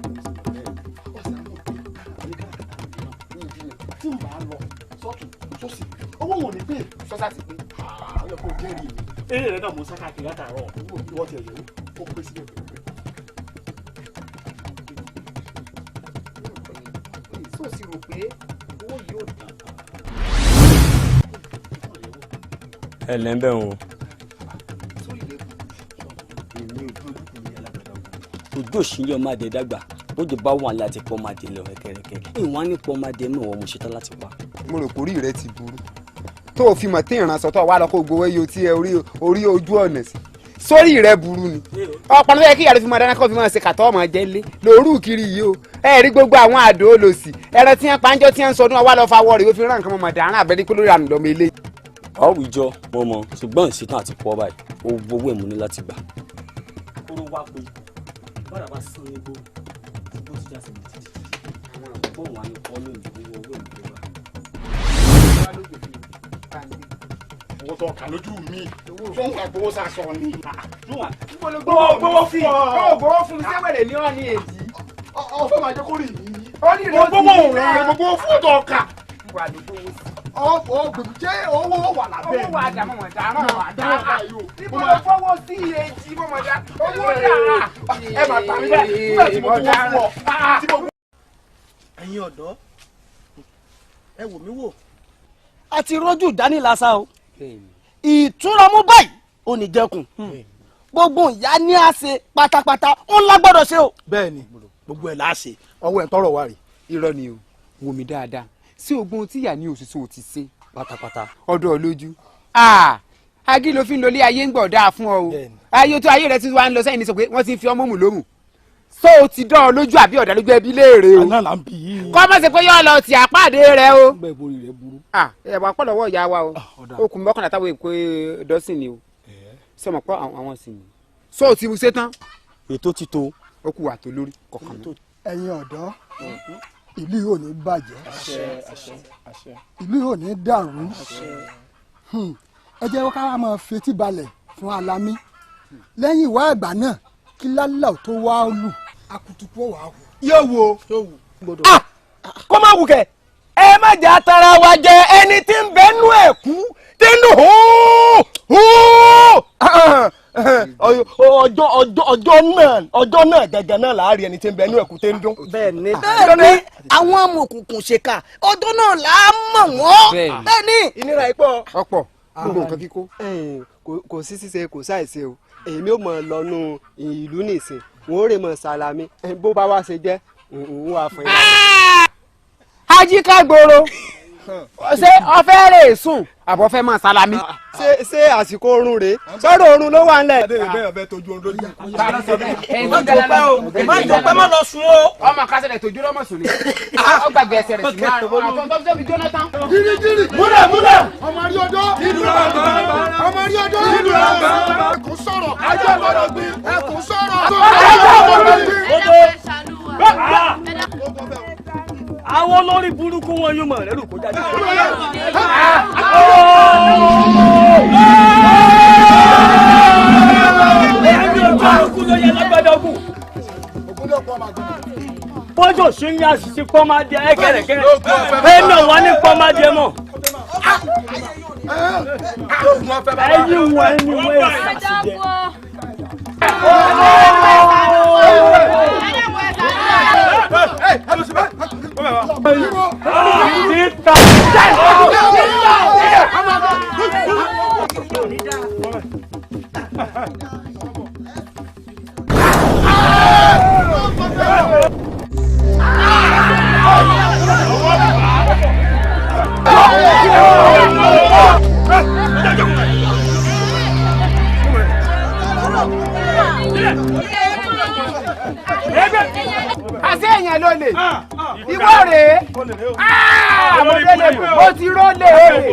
Tí n bá lọ sọ́tún sósì, owó wọn ò ní pè. Sọ́sà ti pé. Ó yẹ kó jẹ́rìí mi. Eré rẹ náà mo sá káàkiri látàárọ̀. Ìwọ ti ẹ̀yẹ̀wò ó pé sílẹ̀ pẹ̀lú. Tó sì rò pé owó yìí ò dùn. Ẹ lẹ́ ń bẹ̀ wọ́n. Ojú òṣìyàn máa dé dàgbà bójú bá wà láti pọ́ máa dé lọ rẹ́kẹ́rẹ́kẹ́ ìwọ̀n á ní pọ́ máa dé mọ̀ wọ́n mo ṣetán láti pa. Mo rò kórìí rẹ ti burú tó o fi mọ̀ tí ìrànṣọ́ tó wà lọ kó gbowó iye tí ẹ orí ojú ọ̀nà sí sórí rẹ burú ni ọ̀pọ̀ ló yẹ kí ìyá rẹ fi máa dáná kó fi máa ṣe kàtọ́ ọmọ jẹ́ lé lóru kiri yìí o ẹ rí gbogbo àwọn àdó olòsì ẹran tí wọn panjọ tí wọn sọdún wa lọ fa wọrẹ ó fi rán nǹkan mọ̀ dáná abẹ́rẹ́ pé lórí àmì lọ́mọ ilé. Àwùjọ mo mọ ṣùgbọ́n ìṣetán àti pọ́ báyìí owó owó ẹ̀mú ní láti gbà. Kóró wá pé bọ́dà bá sán ní gbó bó ti já sí títí bọ́ọ̀ wá ní kọ́ lónìí owó owó ẹ̀mú tó wà. Owó tó kà lójú mi fún àgbowó sàṣọ ni. Gbowó fún ọ. Gbowó fún mi sẹ́wẹ̀lẹ̀ ní ọ̀ní èjì. Ọ̀fẹ́ máa jẹ́ kó rí yìí. Ó Gbowó rẹ̀ gbowó fún ọ̀tọ̀ ọ̀kà. Wà ló gbowó sí. Ọ̀fọ̀ gbèbí jẹ́ owó wà lábẹ́. Owó wà dà mọ̀mọ̀ dà rán wà dà. Ibo ló fọwọ́ sí èjì mọ̀mọ̀ dà. Owó dà. Ẹ máa gbà mí bẹ́ẹ̀ nígbà tí mo gbowó fún ọ. Ẹ̀yin ọ̀dọ́ ẹ wò mí wò a ti rọ́jú ìdánilásá o ìtúnra mú báyìí ò ní jẹkùn gbogbo ìyá ní a ṣe pátápátá ń la gbọ́dọ̀ ṣe o. Bẹ́ẹ̀ni gbogbo ẹ láà ṣe ọwọ́ ẹ tọrọ wa rè. Irọ́ ni o wò mí dáadáa sí ogun tíyà ní òṣìṣẹ́ ò ti ṣe pátápátá. Ọdọ lójú agí ló fi ń lọlé ayé ń gbọ̀ dáa fún ọ o ayé tó ayé rẹ ti wá ń lọ sẹ́yìn ní sọ pé wọ́n ti fi ọmọ mù lómù so o ti dán ọ lójú àbí ọ̀dà lójú ẹbí léèrè o kọ́ mọ̀ sí pé yóò lọ ti àpáàdé rẹ o. Ẹ wà pọ̀ lọ́wọ́ ìyá wa o okùn mọ́kànlá táwọn èkó dọ́sìn ni o sọmọ pọ̀ àwọn sì ni so o ti ṣe tán. Ètò ti tó. Ó kù wà tó lórí kọ̀ọ̀kan mi. Ẹ̀yin ọ̀dọ́ ìlú yìí ò ní bàjẹ́ ìlú yìí ò ní dàrú ẹ jẹ́ ká wá máa fetí balẹ̀ fún Alámí lẹ́yìn ìwà àgbà náà kí lálẹ́ ò tó wá lù akutuku ò wá hù. Yóò wù o. Kó má wù kẹ ẹ má jẹ́ atara wa jẹ ẹni tí ń bẹ nú ẹ̀ kú tí ń dùn hùú hùú ọjọ́ ọjọ́ ọjọ́ náà ọjọ́ náà gẹ́gẹ́ náà láàárín ẹni tí ń bẹ nú ẹ̀kú tí ń dún. Bẹ́ẹ̀ni bẹ́ẹ̀ni àwọn amòkùnkùn ṣèkà ọjọ́ náà là á mọ̀ wọ́n. Bẹ́ẹ̀ni. Ìnira ìpọ̀. Ọ̀pọ̀ gbogbo nǹkan kíkó. Kò sí ṣíṣe kò ṣàìṣe o èmi ò mọ̀ lọ́nu ìlú nìsín wọn ò rè mọ̀ sàlámì bó bá wá ṣe jẹ́ òun wà fún yín. Ajíká gbòòrò ṣé ọfẹ́ rè sùn àbọ̀ fẹ́ mọ̀ sálámí. Ṣé àsìkò oorun rèé sọ̀rọ̀ oorun ló wà nílẹ̀. Má jọ pé má lọ sùn o. Ọmọ kásẹ̀ rẹ̀ tójú lọ́mọ sùn ni ó gbàgbé ẹsẹ̀ rẹ̀ sí máa rẹ̀ tó fi jóná tán. Gírígírí múlẹ̀ múlẹ̀ ọmọ rí ọjọ́ ọmọ rí ọjọ́ ẹkùn sọ̀rọ̀ ajá gbọ́dọ̀ gbin ẹkùn sọ̀rọ̀ ajá gbọ́dọ̀ gbin. Àwọn olórí burúkú wọn yóò mọ̀ rẹ́rù kó jáde. Ẹni ojú àrùkù ló yẹ lágbádá ogun. Bọ́jọ̀ ṣe ń yá àṣìṣe pọ́ máa di ẹ kẹ̀rẹ̀kẹ̀rẹ̀. Ẹ̀mí ọ̀wá ní pọ́ máa di ẹ mọ̀. Ẹyin wọ ẹni wọ ẹ̀ ṣàṣìjẹ. Àṣé èèyàn ló lè ìwọ rèé mo délé mo ti rólé olè.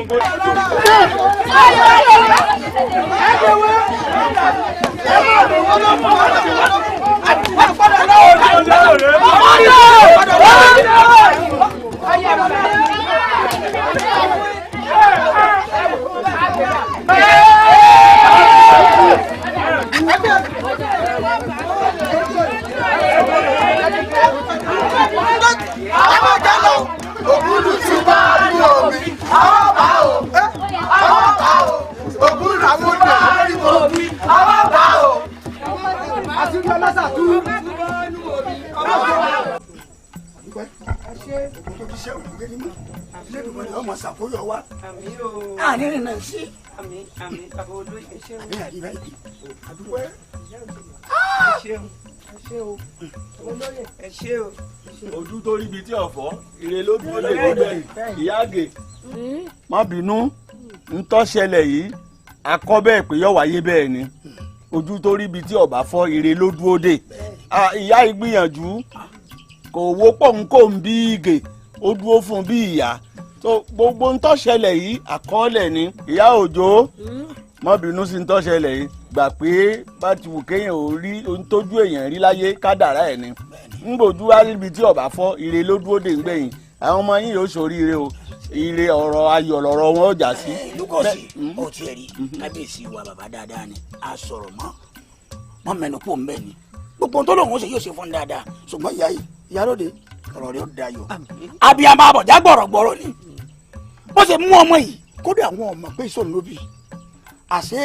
Ògúndù tí bá rí omi, àwọn bá o, àwọn bá o, ògúndù àwọn olè. Òkú tó ti ṣe òkú gbé nímú. Elédùmarè ọmọ ṣàkóyọ wa. Àní rìn náà sí. Àmín àmín bàbá olóyè ẹ ṣeun. Àbí àríwá yìí. Àdúpẹ́. Ẹ ṣeun ẹ ṣe o olóyè ẹ ṣe o. Ojú tó ríbi tí ọ̀fọ́ ire ló dúró lè gbọ́dọ̀ ìyá àgè. Má bínú ń tó ṣẹlẹ̀ yìí akọ́ bẹ́ẹ̀ pé yọ̀ wáyé bẹ́ẹ̀ ni ojú tó ríbi tí ọ̀bá fọ́ ire ló dúró dè. Ìyá ìgbìyànjú kò wó pọ̀ ń kò ń bí ìgè ó dúró fún bí ìyá tó gbogbo ń tó ṣẹlẹ̀ yìí àkọọ́lẹ̀ ni. Ìyá Òjó má bínú sí ń tó ṣẹlẹ̀ yìí gbà pé bá ti wù kéèyàn ò rí ohun tójú èèyàn rí láyé kádàrá ẹ̀ ni ń gbòjú wá níbi tí ọ̀bá fọ́ ire ló dúró dè ń gbẹ̀yìn àwọn ọmọ yín yóò ṣoríire o ire ọ̀rọ̀ ayọ̀ lọ̀rọ̀ wọn ó jà sí. Lukosi ó tiẹ̀ rí kábíyèsí wa bàbá dáadáa ni a sọ̀rọ̀ mọ́ mọ́ mẹ́nu kú òun bẹ́ẹ̀ ni gbogbo tó lòun ó ṣe yóò ṣe fún dáadáa ṣùgbọ́n ìyá yìí ìyálóde ọ̀rọ̀ rẹ̀ ó dayọ̀ abiyamọ abọ̀já gbọ̀rọ̀gbọ̀rọ̀ ni bó ṣe mú ọmọ yìí kódà àwọn ọmọ pé ìṣòro ló bí àṣé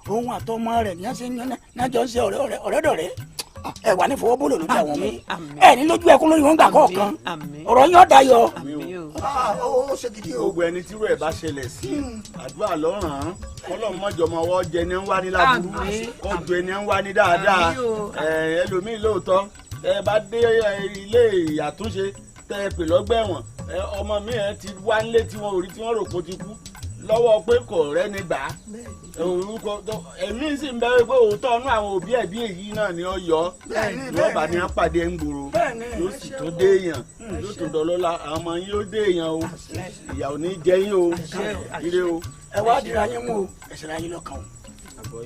òun àtọmọ rẹ̀ ní ẹjọ́ ń ṣe ọ̀rẹ́dọ̀rẹ́ ẹ wà ní fọwọ́ bólò lójú àwọn ọmọ ẹ ní lójú ẹkún lórí wọn gbà kọ̀ọ̀kan ọ̀rọ̀ yín ọ̀dà yọ. Gbogbo ẹni tírú ẹ̀ bá ṣẹlẹ̀ sí àdúrà lọ́ràn-án kọ́lọ́mù mọ́jọmọ́ ọwọ́ jẹ ní ń wá ní láburú kọ́jú ẹni ń wá ní dáadáa ẹlòmíì lóòótọ́ ẹ bá dé ilé ìyàtúnṣe tẹ ẹ pè lọ́gbà ẹ̀wọ̀n ọmọ mi ẹ ti wá nílé tí wọn ò rí tí wọ́n rò kó ti kú lọ́wọ́ pé kò rẹ́ni gbà á orúkọ èmi sì ń bẹ̀rẹ̀ pé òótọ́ ọ̀nù àwọn òbí ẹ̀ bí èyí náà ni ó yọ yóò bá ní apàdé ń gbòòrò yóò sì tún dé èèyàn yóò tún dọ̀lọ́lá àwọn ọmọ yín yóò dé èèyàn o ìyà ò ní jẹ yín o ire o. Ẹ wá dira yín mú o ẹsẹ̀ ra yín lọ́kàn o.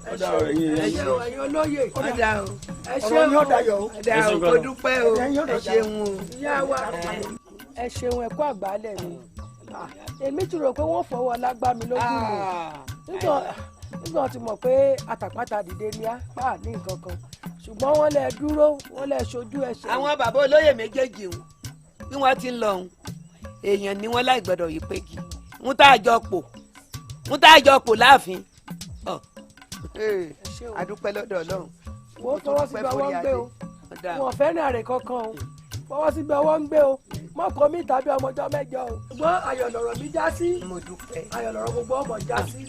Ẹ ṣé o ẹ̀yin olóyè ọ̀dà o ẹ ṣé ọ̀rọ̀ yín ọ̀dà yọ o. Ọ̀dà o kò dúpẹ́ o ẹ ṣeun o. Ìyá wa ẹ ṣeun ẹ kú àgbálẹ̀ mi èmi ti rò pé wọ́n fọwọ́ lágbá mi lójú mi nígbà tí mọ̀ pé àtàpàtà dìde ní apá ní nǹkan kan ṣùgbọ́n wọ́n lè dúró wọ́n lè ṣojú ẹsẹ̀. Àwọn bàbá olóyè méjèèjì ń bí wọ́n ti ń lọ òun èèyàn ni wọ́n láì gbọ́dọ̀ yìí pé kí ń tá àjọ pò ń tá àjọ pò láàfin adúpẹ́ lọ́dọ̀ Ọlọ́run. Wọ́n fọwọ́ síbi ọwọ́ ń gbé o wọn fẹ́ràn àrè kankan o fọwọ́ síbi ọwọ́ ń gbé o mọ́kọ mi tàbí ọmọjọ́ mẹ́jọ o. Ṣùgbọ́n ayọ̀ lọ̀rọ̀ mi já sí ayọ̀ lọ̀rọ̀ gbogbo ọmọ já sí.